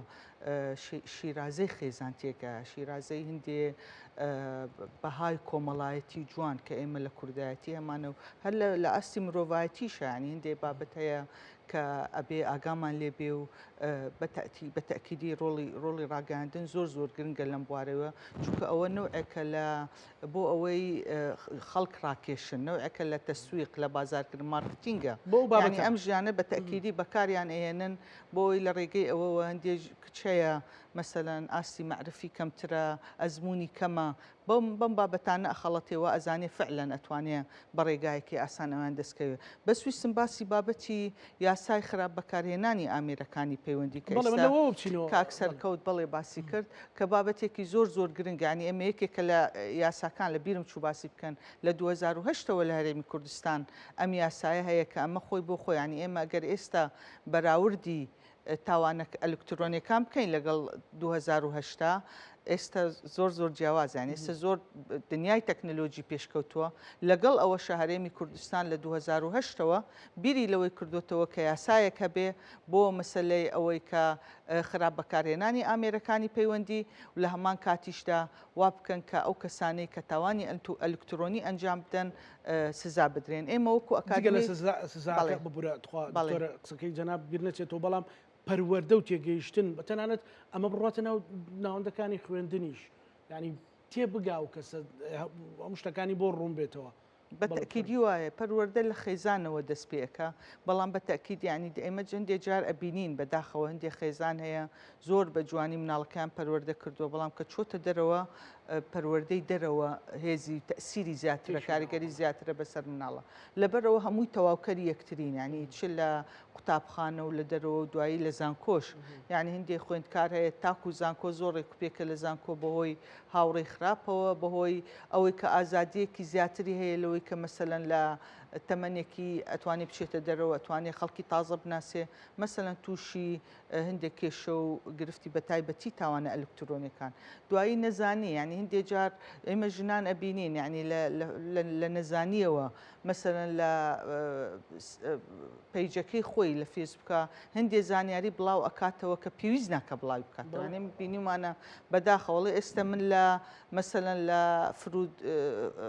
شیرازەی خێزان تێکە، شیرازەی هندێ بەهای کۆمەڵایەتی جوان کە ئێمە لە کوردایەتی هەمانە و هەر لە ئاستی مرۆڤایەتیشە یانی هندێ بابەت هەیە کە ئەبێ ئاگامان لێ بێ و بە تەئکیدی ڕۆڵی ڕۆڵی ڕاگەیاندن زۆر زۆر گرنگە لەم بوارەوە چونکە ئەوە نەوعێکە لە بۆ ئەوەی خەڵک ڕاکێشن نەوعێکە لە تەسویق لە بازارکردن مارکتینگە یانی ئەم ژیانە بە تەئکیدی بەکاریان ئەهێنن بۆی لە ڕێگەی ئەوەوە هەندێ کچ هەیە مەسەلەن ئاستی مەعرفی کەمترە، ئەزموونی کەمە، بەم بەم بابەتانە ئەخەڵەتێ وا ئەزانێ فعلەن ئەتوانێ بە ڕێگایەکی ئاسان ئەویان دەست کەوێ. بەس ویستم باسی بابەتی یاسای خراپ بەکارهێنانی ئامێرەکانی پەیوەندی کە بەڵێ من ئێستا لەوەوە بچینەوە. کاک بەڵێ. سەرکەوت بەڵێ باسی کرد کە بابەتێکی زۆر زۆر گرنگە یانی ئێمە یەکێکە لە یاساکان لە بیرم چوو باسی بکەن لە 2008 ەوە لە هەرێمی کوردستان ئەم یاسایە هەیە کە ئەمە خۆی بۆ خۆی یانی ئێمە ئەگەر ئێستا بەراوردی تاوانە ئەلکترۆنیەکان بکەین لەگەڵ 2008 ئێستا زۆر زۆر جیاوازە یانی ئێستا زۆر دنیای تەکنەلۆجی پێشکەوتووە لەگەڵ ئەوەشە هەرێمی کوردستان لە 2008ەوە بیری لەوەی کردوتەوە کە یاسایەک هەبێ بۆ مەسلەی ئەوەی کە خراپ بەکارهێنانی ئامێرەکانی پەیوەندی و لە هەمان کاتیشدا وا بکەن کە ئەو کەسانەی کە تاوانی ئەلکترۆنی ئەنجام بدەن سزا بدرێن ئێمە وەکو جگە لە ئەکادیمی سزاکە بەڵێ ببورە تخوا بەڵێ. دکتۆرە قسەکەی جەناب بیر نەچێتەوە بەڵام پەروەردە و تێگەیشتن بە تەنانەت ئەمە بڕاتە ناو ناوەندەکانی خوێندنیش یعنی تێبگا و کەسە هەموو شتەکانی بۆ ڕوون بێتەوە بە بەڵێ تەئکیدی وایە پەروەردە لە خێزانەوە دەست پێ ئەکا بەڵام بە تەئکید یانی ئێمە هەندێ جار ئەبینین بە داخەوە هەندێ خێزان هەیە زۆر بە جوانی مناڵەکەیان پەروەردە کردووە بەڵام کە چۆتە دەرەوە پەروەردەی دەرەوە هێزی تەئسیری زیاترە کاریگەری زیاترە بەسەر مناڵە لەبەرەوە هەمووی تەواوکەری یەکترین یانی چ لە قوتابخانە و لە دەرەوە و دوایی لە زانکۆش یانی هەندێک خوێندکار هەیە تاکو زانکۆ زۆر ڕێکوپێکە لە زانکۆ بەهۆی هاوڕێی خراپەوە بەهۆی ئەوەی کە ئازادیەکی زیاتری هەیە لەوەی کە مەسەلەن لە تەمەنێکی ئەتوانێ بچێتە دەرەوە ئەتوانێ خەڵکی تازە بناسێ مەسەلەن تووشی هەندێک کێشە و گرفتی بە تایبەتی تاوانە ئەلکترۆنیەکان دوایی نەزانی یعنی هەندێک جار ئێمە ژنان ئەبینین یعنی لە نەزانیەوە مەسەلەن لە پەیجەکەی خۆی لە فێسبوکا هەندێ زانیاری بڵاو ئەکاتەوە کە پێویست ناکە بڵاوی بکاتەوە یعنی بینیمانە بەداخەوە ئەڵێ ئێستا من لە مەسەلەن لە فرود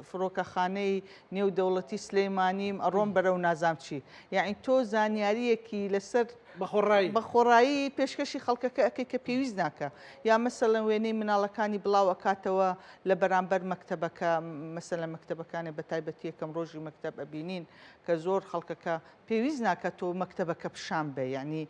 فڕۆکەخانەی نێودەوڵەتی سلەیمانیم ئەڕۆم بەرەو نازام چی یعنی تۆ زانیاریەکی لەسەر بەخۆڕایی بەخۆڕایی پێشکەشی خەڵکەکە ئەکەی کە پێویست ناکە یا مەسەلەن وێنەی مناڵەکانی بڵاو ئەکاتەوە لە بەرامبەر مەکتەبەکە مەسەلەن مەکتەبەکانێ بە تایبەتی یەکەم ڕۆژی مەکتەب ئەبینین کە زۆر خەڵکەکە پێویست ناکە تۆ مەکتەبەکە پیشان بێ یعنی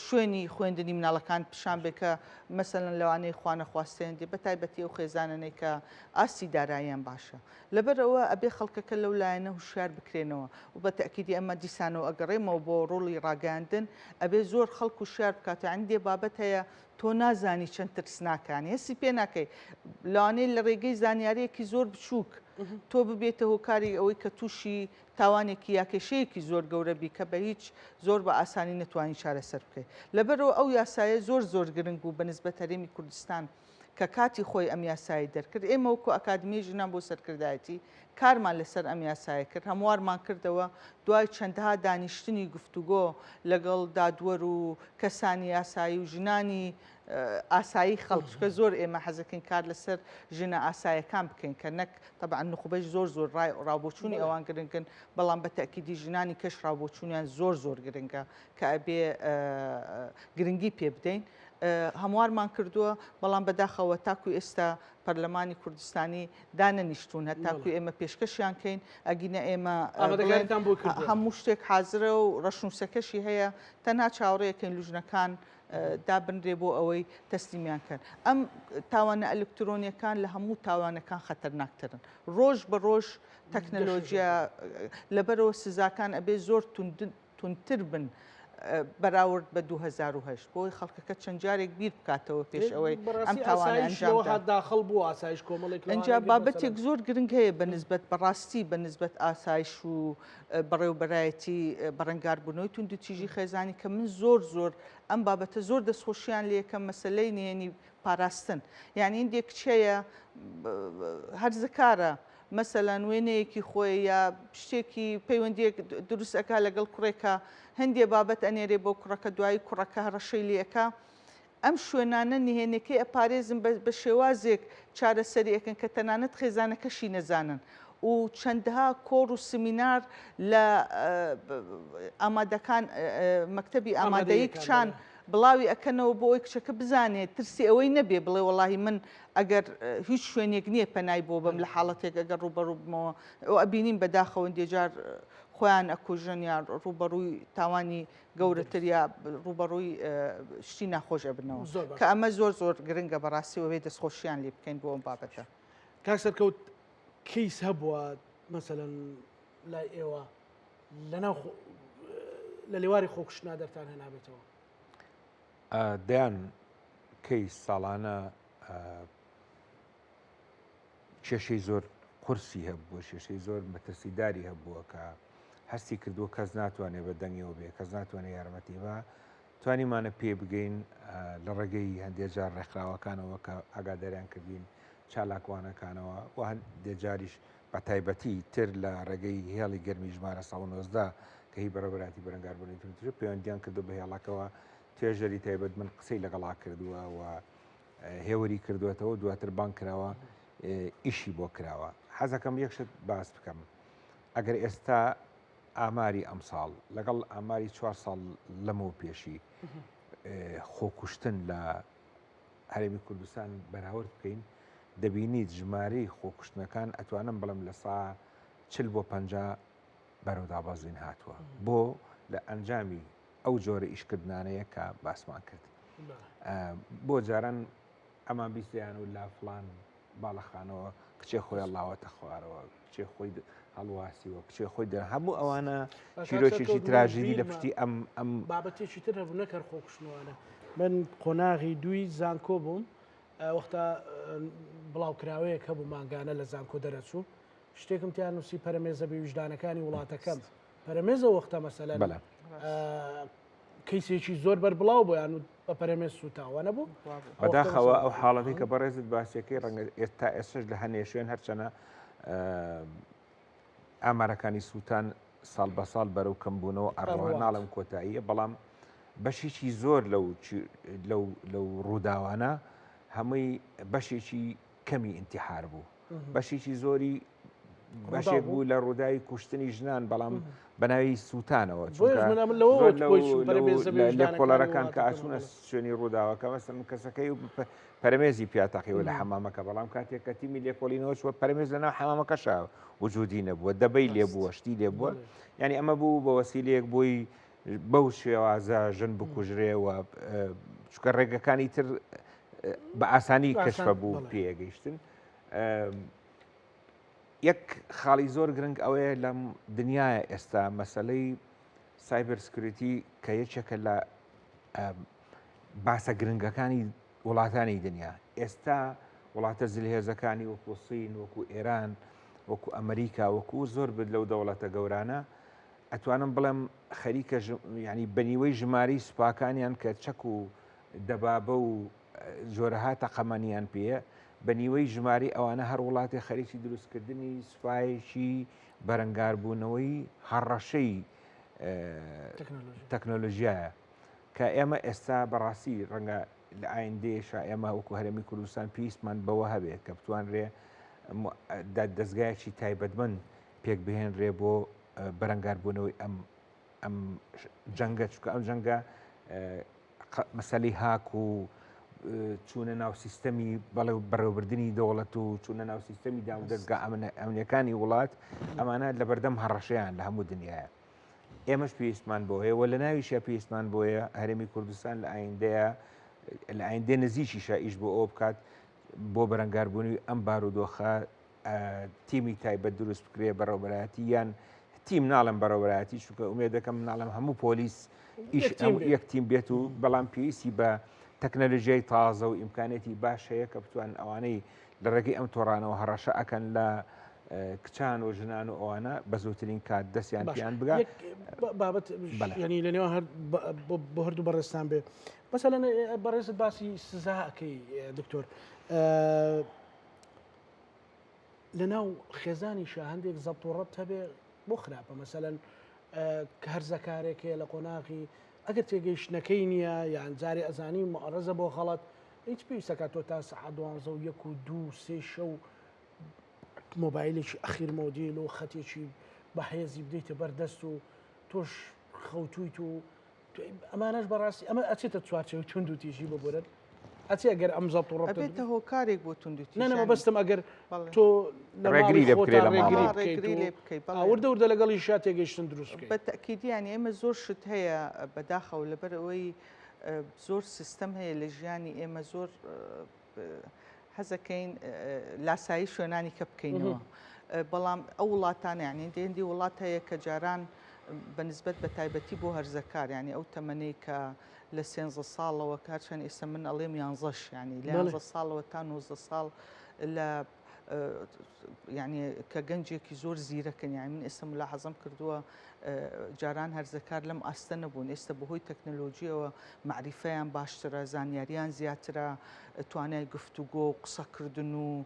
شوێنی خوێندنی مناڵەکان پیشان بێ کە مەسەلەن لەوانەیە خوانەخواستێن دێ بە تایبەتی ئەو خێزانانەی کە ئاستی داراییان باشە لەبەرئەوە ئەبێ خەڵکەکە لەو لایەنە هوشیار بکرێنەوە و بە تەئکیدی ئەمە دیسانەوە ئەگەڕێمەوە بۆ ڕۆڵی ڕاگەیاندن ئەبێ زۆر خەڵک هوشیار بکاتەوە یانی دێ بابەت هەیە تۆ نازانی چەند ترسناکە یانی هەستی پێ ناکەی لەوانەیە لە ڕێگەی زانیاریەکی زۆر بچووک تۆ ببێتە هۆکاری ئەوەی کە تووشی تاوانێکی یا کێشەیەکی زۆر گەورە بی کە بە هیچ زۆر بە ئاسانی نەتوانی چارەسەر بکەی لەبەرئەوە ئەو یاسایە زۆر زۆر گرنگ بوو بە نسبەت هەرێمی کوردستان. کە کاتی خۆی ئەم یاسایەی دەرکرد، ئێمە وەکو ئەکادمیای ژنان بۆ سەرکردایەتی کارمان لەسەر ئەم یاسایە کرد، هەموارمان کردەوە، دوای چەندەها دانیشتنی گفتوگۆ لەگەڵ دادوەر و کەسانی یاسایی و ژنانی ئاسایی خەڵک، چونکە زۆر ئێمە حەزەکەین کار لەسەر ژنە ئاسایەکان بکەین کە نەک تەبعەن نوخبەش زۆر زۆر ڕای ڕاوبۆچوونی ئەوان گرنگن، بەڵام بە تەئکیدی ژنانی کەش ڕاوبۆچوونیان زۆر زۆر گرنگە کە ئەبێ گرنگی پێ بدەین. هەموارمان کردووە، بەڵام بەداخەوە تاکو ئێستا پەرلەمانی کوردستانی دانەنیشتوون هەتاکو ئێمە پێشکەشیان کەین، ئەگینە ئێمە هەموو شتێک حازرە و ڕەشنووسەکەشی هەیە، تەنها چاوەڕێیەکەین لوژنەکان دابنرێ بۆ ئەوەی تەسلیمیان کەن. ئەم تاوانە ئەلکترۆنیەکان لە هەموو تاوانەکان خەتەرناکترن. ڕۆژ بە ڕۆژ تەکنەلۆژیا لەبەرەوە سزاکان ئەبێ زۆر توندتر بن بەراورد بە 2008 بۆی خەڵکەکە چەند جارێک بیر بکاتەوە پێش ئەوەی ئەم تاوانە ئەنجام دا. داخڵ بوو ئاسایش کۆمەڵێک ئینجا بابەتێک زۆر گرنگ هەیە بە نسبەت بەڕاستی بە نسبەت ئاسایش و بەڕێوبەرایەتی بەرەنگاربوونەوەی توندوتیژی خێزانی کە من زۆر زۆر ئەم بابەتە زۆر دەستخۆشیان لێکەم مەسەلەی نهێنی پاراستن یعنی هەندێک کچ هەیە هەرزەکارە مەسەلەن وێنەیەکی خۆی یا شتێکی پەیوەندیەک دروست ئەکا لەگەڵ کوڕێکا هەندێ بابەت ئەنێرێ بۆ کوڕەکە دوایی کوڕەکە هەڕەشەی لێ ئەکا ئەم شوێنانە نهێنەکەی ئەپارێزن بە شێوازێک چارەسەری ئەکەن کە تەنانەت خێزانەکەشی نەزانن و چەندها کۆڕ و سمینار لە ئامادەکان مەکتەبی ئامادەیی کچان بڵاوی ئەکەنەوە بۆ ئەوەی کچەکە بزانێت ترسی ئەوەی نەبێ بڵێ وەڵاهی من ئەگەر هیچ شوێنێک نییە پەنای بۆ بەم لە حاڵەتێک ئەگەر ڕووبەڕوو بمەوە و ئەبینین بەداخەوە هەندێ جار خۆیان ئەکوژن یان ڕووبەڕووی تاوانی گەورەتر یا ڕووبەڕووی شتی ناخۆش ئەبنەوە کە ئەمە زۆر زۆر گرنگە بەڕاستی وەبێ دەستخۆشیان لێ بکەین بۆ ئەم بابەتە. کاک سەرکەوت کەیس هەبووە مەسەلەن لای ئێوە لەناو لە لێواری خۆکوشتنا دەرتان هێنابێتەوە؟ دەیان کەیس ساڵانە کێشەی زۆر قورسی هەبووە، کێشەی زۆر مەترسیداری هەبووە کە هەستی کردووە کەس ناتوانێت بە دەنگیەوە بێ، کەس ناتوانێت یارمەتی بە توانیمانە پێ بگەین لە ڕێگەی هەندێک جار ڕێکخراوەکانەوە کە ئاگاداریان کردین چالاکوانەکانەوە و هەندێک جاریش بە تایبەتی تر لە ڕێگەی هێڵی گەرمی ژمارە 119 کە هی بەڕێوەبەرایەتی بەرەنگاربوونەوەی توندوتیژی پەیوەندیان کردو بە هێڵەکەوە توێژەری تایبەت من قسەی لەگەڵا کردووە و هێوری کردوێتەوە دواتر بانگ کراوە ئیشی بۆ کراوە حەزەکەم یەک شت باس بکەم ئەگەر ئێستا ئاماری ئەمساڵ لەگەڵ ئاماری چوار ساڵ لەمەو پێشی خۆکوشتن لە هەرێمی کوردستان بەراورد بکەین دەبینیت ژمارەی خۆکوشتنەکان ئەتوانم بڵم لە سا چل بۆ پ بەرەو دابەزین هاتووە بۆ لە ئەنجامی ئەو جۆرە ئیشکردانەیە کە باسمان کرد بۆ جاران ئەمان بیستیان و لا فلان باڵەخانەوە کچێ خۆی هەڵاوەتە خوارەوە کچێ خۆی هەڵواسیوە کچێ خۆی دە هەموو ئەوانە چیرۆکێکی تراژیدی لە پشتی ئەم ئەم بابەتێکی تر هەبوو نەکەر خۆکوشتنەوانە من قۆناغی دووی زانکۆ بووم وەختە بڵاوکراوەیەک هەبوو مانگانە لە زانکۆ دەرەچوو شتێکم تیا نووسی پەرەمێزە بێ ویژدانەکانی وڵاتەکەم پەرەمێزە وەختە مەسەلەن کەیسێکی زۆر بەربڵاو بۆ یان بە پەرەمێز سووتاوە نەبوو؟ بەداخەوە ئەو حاڵەتی کە بەڕێزت باسیەکەی ڕەنگە ئێستا ئێستش لە هەنێ شوێن هەرچەنە ئامارەکانی سووتان ساڵ بە ساڵ بەرەو کەمبوونەوە ئەڕوا ناڵم کۆتاییە بەڵام بەشێکی زۆر لەو لەو لەو ڕووداوانە هەمووی بەشێکی کەمی ئینتیحار بوو بەشێکی زۆری بەشێک بوو لە ڕووداوی کوشتنی ژنان بەڵام بەناوی سووتانەوە لە کۆڵەرەکان کە ئاچوونە شوێنی ڕووداوەکە مەسەن کەسەکەی و پەرمێزی پیاتەقیوە لە حەمامەکە بەڵام کاتێک کە تیمی لێکۆڵینەوە چوە پەرمێز لەناو حەمامەکەشە وجودی نەبووە دەبەی لێبووە شتی لێبووە یعنی ئەمە بوو بە وەسیلەیەک بۆی بەو شێوازە ژن بکوژرێ و چکە ڕێگەکانی تر بە ئاسانی کەشفە بوو پێگەیشتن یەک خاڵی زۆر گرنگ ئەوەیە لەم دنیاە ئێستا مەسلەی cyber security کە یەکێکە لە باسە گرنگەکانی وڵاتانی دنیا ئێستا وڵاتە زلهێزەکانی وەکو سین وەکو ئێران وەکو ئەمریکا وەکو زۆر بێت لەو دەوڵەتە گەورانە ئەتوانم بڵێم خەریکە ینی بەنیوەی ژمارەی سوپاکانیان کە چەک و دەبابە و. جۆرەها تەقەمەنیان پێیە، بە نیوەی ژمارەی ئەوانە هەر وڵاتێ خەریکی دروستکردنی سوپایەکی بەرەنگاربوونەوەی هەڕەشەی تەکنۆلۆژیایە کە ئێمە ئێستا بەڕاستی ڕەنگە لە ئایندەیەشا ئێمە وەکو هەرێمی کوردستان پێویستمان بەوە هەبێت کە بتوانرێ دەزگایەکی تایبەتمەند پێک بهێنرێ بۆ بەرەنگاربوونەوەی ئەم ئەم جەنگە چونکە ئەم جەنگە مەسەلەی هاک و چوونە ناو سیستەمی بەڵێ بەڕێوەبردنی دەوڵەت و چوونە ناو سیستەمی دام دەستگا ئەمنیەکانی وڵات ئەمانە لە بەردەم هەڕەشەیان لە هەموو دنیاە ئێمەش پێویستمان بۆ هەیە و لە ناویشە پێویستمان بۆیە هەرێمی کوردستان لە ئایندەیە لە ئایندە نزیکیشە ئیش بۆ ئەو بکات بۆ بەرەنگاربوونی ئەم بارودۆخە تیمی تایبەت دروست بکرێ بەڕێوبەرایەتی یان تیم ناڵم بەڕێوبەرایەتی چونکە ئومێد دەکەم ناڵم هەموو پۆلیس ئیش یەک تیم بێت و بەڵام پێویستی بە تەکنەلۆژیای تازە و ئیمکانێتی باش هەیە کە بتوان ئەوانەی لە ڕێگەی ئەم تۆڕانەوە هەڕەشە ئەکەن لە کچان و ژنان و ئەوانە بە زووترین کات دەستیان پیان بگا بابەت ینی لە نێوان هەر بۆ هەردوو بەڕێستان بێ مەسەلەن بەڕێزت باسی سزاکەی دکتۆر لەناو خێزانیشا هەندێک زەبت و ڕەبت هەبێ بۆ خراپە مەسەلەن کە هەرزەکارێک هەیە لە قۆناغی ئەگەر تێگەیشتنەکەی نییە یان جارێ ئەزانی معڕزە بۆ غەڵەت هیچ پێویستەکە تۆ تا سەعات دوانزە و یەک و دوو سێ شەو مۆبایلێکی ئەخیر مۆدیل و خەتێکی بەهێزی بدەیتە بەردەست و تۆش خەوتویت و ئەمانەش بەڕاستی ئەمە ئەچێتە چوارچێوەی توندوتیژی ببورن ئەچێ ئەگەر ئەم زەبت و ڕەبتە ئەبێتە هۆکارێک بۆ توندوتیژی نا نا مەبەستم ئەگەر تۆ لە ڕێگری ماڵی لێ بکرێ خۆتا لە ڕێگری ماڵەوە. بکەیت ڕێگری و لێ بکەی بەڵێ وردە وردە لەگەڵیشا تێگەیشتن دروست بکەیت. بە تەئکیدی یانی ئێمە زۆر شت هەیە بەداخەوە لەبەر ئەوەی زۆر سیستەم هەیە لە ژیانی ئێمە زۆر حەزەکەین لاسایی شوێنانی کە بکەینەوە بەڵام ئەو وڵاتانە یعنی هەندی وڵات هەیە کە جاران بەنسبەت بە تایبەتی بۆ هەرزەکار یعنی ئەو تەمەنەی کە لە سێنزە ساڵەوە کە هەرچەند ئێستا من ئەڵێم یانزەش یعنی لە یانزە ساڵەوە تا 19 ساڵ لە یعنی کە گەنجێکی زۆر زیرەکن یعنی من ئێستا ملاحەزەم کردووە جاران هەرزەکار لەم ئاستە نەبوون ئێستا بەهۆی تەکنەلۆژیەوە مەعریفەیان باشترە زانیاریان زیاترە توانای گفتوگۆ و قسەکردن و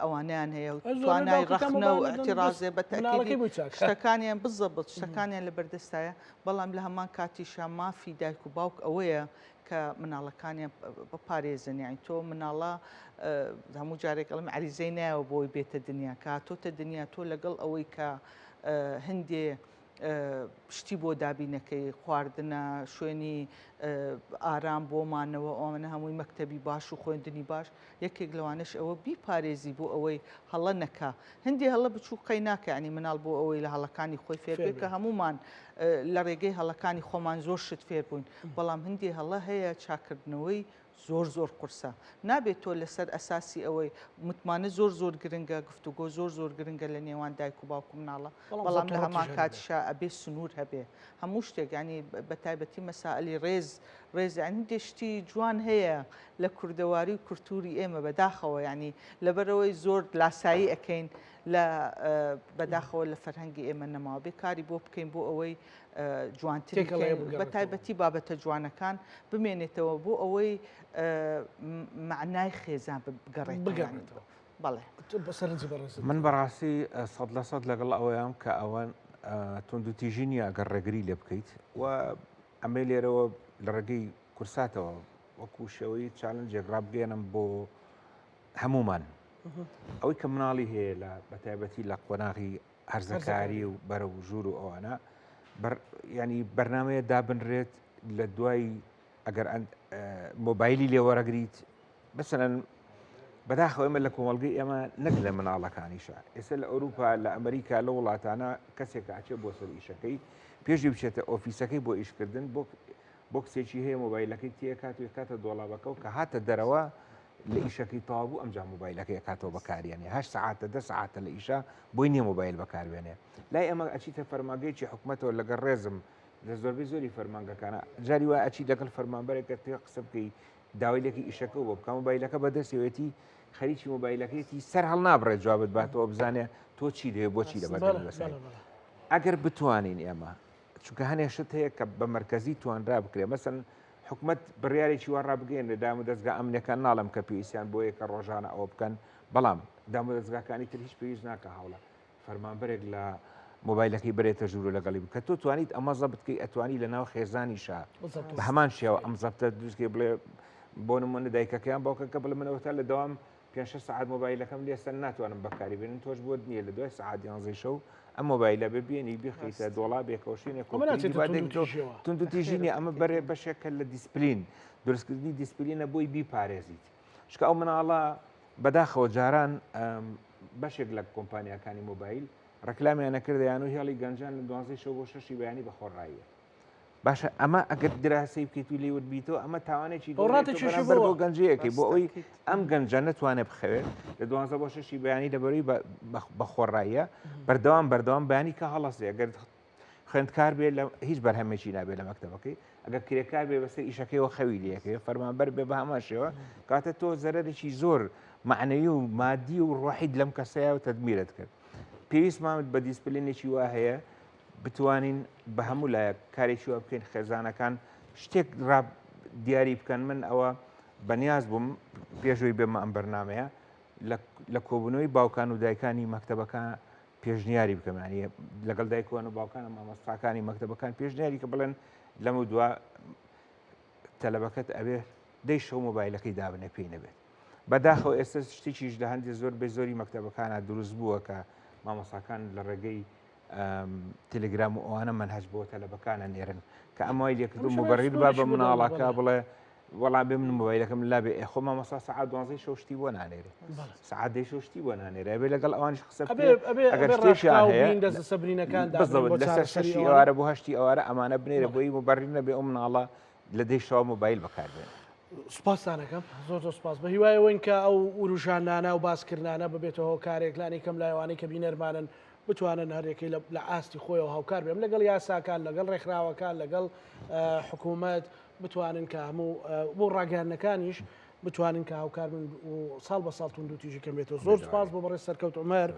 ئەوانیان هەیە و توانای ڕەخنە و اعتراضێ بە تەئکیدی شتەکانیان بزەبت شتەکانیان لە بەردەستایە بەڵام لە هەمان کاتیشا مافی دایک و باوک ئەوەیە کە مناڵەکانیان بپارێزن یانی تۆ مناڵە هەموو جارێک ئەڵێم عریزەی نایەوە بۆی بێتە دنیا کە هاتۆتە دنیا تۆ لەگەڵ ئەوەی کە هەندێ شتی بۆ دابینەکەی خواردنە شوێنی ئارام بۆ مانەوە ئەوانە هەمووی مەکتەبی باش و خوێندنی باش یەکێک لەوانەش ئەوە بیپارێزی بۆ ئەوەی هەڵە نەکا هەندێ هەڵە بچووک قەی ناکە ینی مناڵ بۆ ئەوەی لە هەڵەکانی خۆی فێر بێت کە هەمومان لە ڕێگەی هەڵەکانی خۆمان زۆر شت فێر بووین بەڵام هەندێ هەڵە هەیە چاکردنەوەی زۆر زۆر قورسە نابێت تۆ لەسەر ئەساسی ئەوەی متمانە زۆر زۆر گرنگە گفتوگۆ زۆر زۆر گرنگە لە نێوان دایک و باوک و مناڵە بەڵام لە هەمان کاتیشا ئەبێ سنوور هەبێ هەموو شتێک ینی بە تایبەتی مەسائلی ڕێز ڕێز یانی هەندێ شتی جوان هەیە لە کوردەواری و کولتوری ئێمە بەداخەوە ینی لەبەرەوەی زۆر لاسایی ئەەکەین لە بەداخەوە لە فەرهەنگی ئێمە نەماوە بێ کاری بۆ بکەین بۆ ئەوەی جوانتری بە تایبەتی بابەتە جوانەکان بمێنێتەوە بۆ ئەوەی معنای خێزان بگەڕێتەوە بەڵێ من بەڕاستی 100% لەگەڵ ئەوەیان کە ئەوە توندوتیژی نییە ئەگەر ڕێگری لێ بکەیت و ئەمەی لێرەوە لە ڕێگەی کورساتەوە وەکو شێوەی چالنجێک ڕابگەێنم بۆ هەمومان ئەوەی کە مناڵی هەیە لە بەتایبەتی لە قۆناغی هەرزەکاری و بەرە و ژوور و ئەوانە ینی بەرنمەیە دابنرێت لە دوای ئەگەر مۆبایلی لێوەرەگریت مەسەلەن بەداخەوە ئێمە لە کۆمەڵگەی ئێمە نەک لە مناڵەکانیشە ئێستا لە ئەوروپا لە ئەمریکا لە وڵاتانە کەسێک ئاچێ بۆ سەر ئیشەکەی پێشی بچێتە ئۆفیسەکەی بۆ ئیشکردن بۆ بۆ کچێکی هەیە مۆبایلەکەی تێکات و کاتە دۆڵابەکە و کە هاتە دەرەوە لە ئیشەکەی تەواو بوو ئەمجا مۆبایلەکەی ئەکاتەوە بەکاریانێ هەشت سەعاتە دە سەعاتە لە ئیشە بۆی نییە مۆبایل بەکاربێنێ لای ئەمە ئەچیتە فەرمانگەیەکی حکومەتەوە لەگەڵ ڕێزم لە زۆربەی زۆری فەرمانگەکانە جاری وای ئەچی لەگەڵ فەرمانبەرێک کە تێ قسە بکەی داوای لێکی ئیشەکە بۆ بکە مۆبایلەکە بەدەستەوەتی خەریکی مۆبایلەکەیەتی سەر هەڵنابڕێت جوابت باتەوە بزانێ تۆ چی دەوێت بۆچی لە بەردەم وەسای ئەگەر بتوانین ئێمە چونکە هەنێ شت هەیە کە بە مرکزی توانرا بکرێ مەسەن حکومەت بڕیارێکی وا ڕابگەیەنێ دامودەزگا ئەمنیەکان ناڵێم کە پێویستیان بۆیە کە ڕۆژانە ئەوە بکەن بەڵام دامودەزگاکانی تر هیچ پێویست ناکە هاوڵە فەرمانبەرێک لە مۆبایلەکەی بەرێتە ژوور و لەگەڵی بکە تۆ توانیت ئەمە زەبتکەی ئەتوانی لە ناو خێزانیشا بە هەمان شێوە ئەم زەبتە دروستکەی بڵێ بۆ نمونە دایکەکەیان باوکەکە بڵێ منەوە تا لە دەوام پێ شەش سەعات مۆبایلەکەم لێسەر ناتوانم بەکاری بێنم تۆش بۆت نییە لە دوای سەعات یانزەی شەو ئەم مۆبایلە بێ بێنی بخەیتە دۆڵابێکەوە شوێنێک ئەمە ناچێتە توندوتیژیەوە. توندوتیژی نییە ئەمە بەرێ بەشێکە لە دیسپلین دروستکردنی دیسپلینە بۆی بیپارێزیت چونکە ئەو مناڵە بەداخەوە جاران بەشێک لە کۆمپانیاکانی مۆبایل ڕێکلامیان نەکردیان و هێڵی گەنجان لە دوانزەی شەو بۆ شەشی بەیانی بە خۆڕاییە باشە ئەمە ئەگەر دراسی بکەیت و لێ ورد بیتەوە ئەمە تاوانێکی بەر بۆ گەنجەیەکەی بۆ ئەوی ئەم گەنجە نتوانێت بخەوێت لە دوانزە بۆ شەشی بەیانی لەبەروی بە خۆڕاییە بەردەوام بەردەوام بەیانی کە هەڵەسێ ئەگەر خوێندکار بێ لە هیچ بەرهەمێکی نابێت لە مەکتەبەکەی ئەگەر کرێکار بێ بەسەر ئیشەکەیەوە خەوی لەکەوێ فەرمانبەر بێ بە هەمان شێوە کاتە تۆ زەرەرێکی زۆر معنەوی و مادی و ڕۆحیت لەم کەسەیە و تەدمیرت کرد پێویستمان بە دیسپلینێکی وا هەیە بتوانین بە هەموو لایەک کارێکی وا بکەین خێزانەکان شتێک ڕا دیاری بکەن من ئەوە بەنیاز بووم پێشوی بێمە ئەم بەرنمەیە لە کۆبوونەوەی باوکان و دایکانی مەکتەبەکان پێشنیاری بکەم ینی لەگەڵ دایکوان و باوکان و مامۆستاکانی مەکتەبەکان پێشنیاری کە بڵێن لەمە دوا تەلەبەکەت ئەبێ دەی شەو مۆبایلەکەی دابنێ پێی نەبێت بەداخەوە ئێستا شتێکیش لە هەندێک زۆر بە زۆری مەکتەبەکانە دروست بووە کە مامۆساکان لە ڕێگەی تەلگرام و ئەوانە مەنهەج بۆ تەلەبەکانە نێرن کە ئەمە وای لێکردو مبەڕیر با بە مناڵەکە بڵێ وەڵام بێ من مۆبایلەکەم لا بێ ئێ خۆ مامۆستا سەعات دوانزەی شەو شتی بۆ نانێرێ سەعات دەی شەو شتی بۆ نانێرێ ئەبێ لەگەڵ ئەوانیش قسە بکرێ ئەگەر شتێکیان هەیە بزەوت لەسەر شەشی ئێوارە بۆ هەشتی ئێوارە ئەمانە بنێرە بۆی مبەڕیر نەبێ ئەو مناڵە لە دەی شەوە مۆبایل بەکاربێنێ. سوپاستان ئەکەم زۆر زۆر سوپاس بە هیوای ئەوەین کە ئەو وروژاندنانە و باسکردنانە ببێتە هۆکارێک لانی کەم لای ئەوانەی کە بینەرمانن بتوانن هەرێکەی لە ئاستی خۆیەوە هاوکار بێم لەگەڵ یاساکان لەگەڵ ڕێکخراوەکان لەگەڵ حکوومەت بتوانن کە هەموو بۆ ڕاگەیاندنەکانیش بتوانن کە هاوکار بن و ساڵ بە ساڵ توندوتیژی کەم بێتەوە. زۆر سوپاس بۆ بەڕێز سەرکەوت عومەر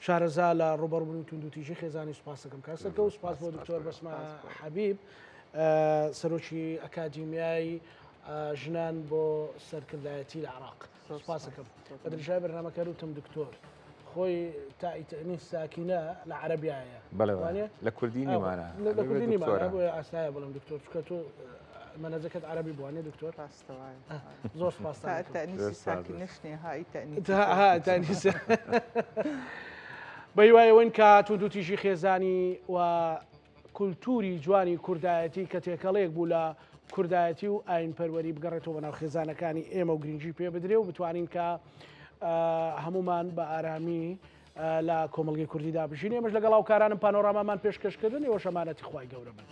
شارەزا لە ڕووبەڕووبوونەوەی توندوتیژی خێزانی سوپاسەکەم کاک سەرکەوت سوپاس بۆ دکتۆر بەسمە حەبیب سەرۆکی ئەکادیمیای ژنان بۆ سەرکردایەتی لە عراق سوپاسەکەم بە درێژای بەرنامەکە وتم دکتۆر خۆی تائی تەئنیس ساکینە لە عەرەبیایە بەڵێ وانە لە کوردی نیمانە لە کوردی نیمانە بۆیە ئاسایە بڵێم دکتۆر چونکە تۆ مەنەجەکەت عەرەبی بووانێ دکتۆر ڕاستە وایە زۆر سپاس تا تەئنیسی ساکینەش نییە های تەئنیس ها تەئنیس بە هیوای ئەوەین کە توندوتیژی خێزانی و کولتووری جوانی کوردایەتی کە تێکەڵەیەک بوو لە کوردایەتی و ئاینپەروەری بگەڕێتەوە بەناو خێزانەکانی ئێمە و گرنگی پێ بدرێ و بتوانین کە هەمومان بە ئارامی لە کۆمەڵگەی کوردیدا بژین. ئێمەش لەگەڵ هاوکارانم پانۆرامامان پێشکەشکردن، ئێوەش ئەمانەتی خوای گەورە بن.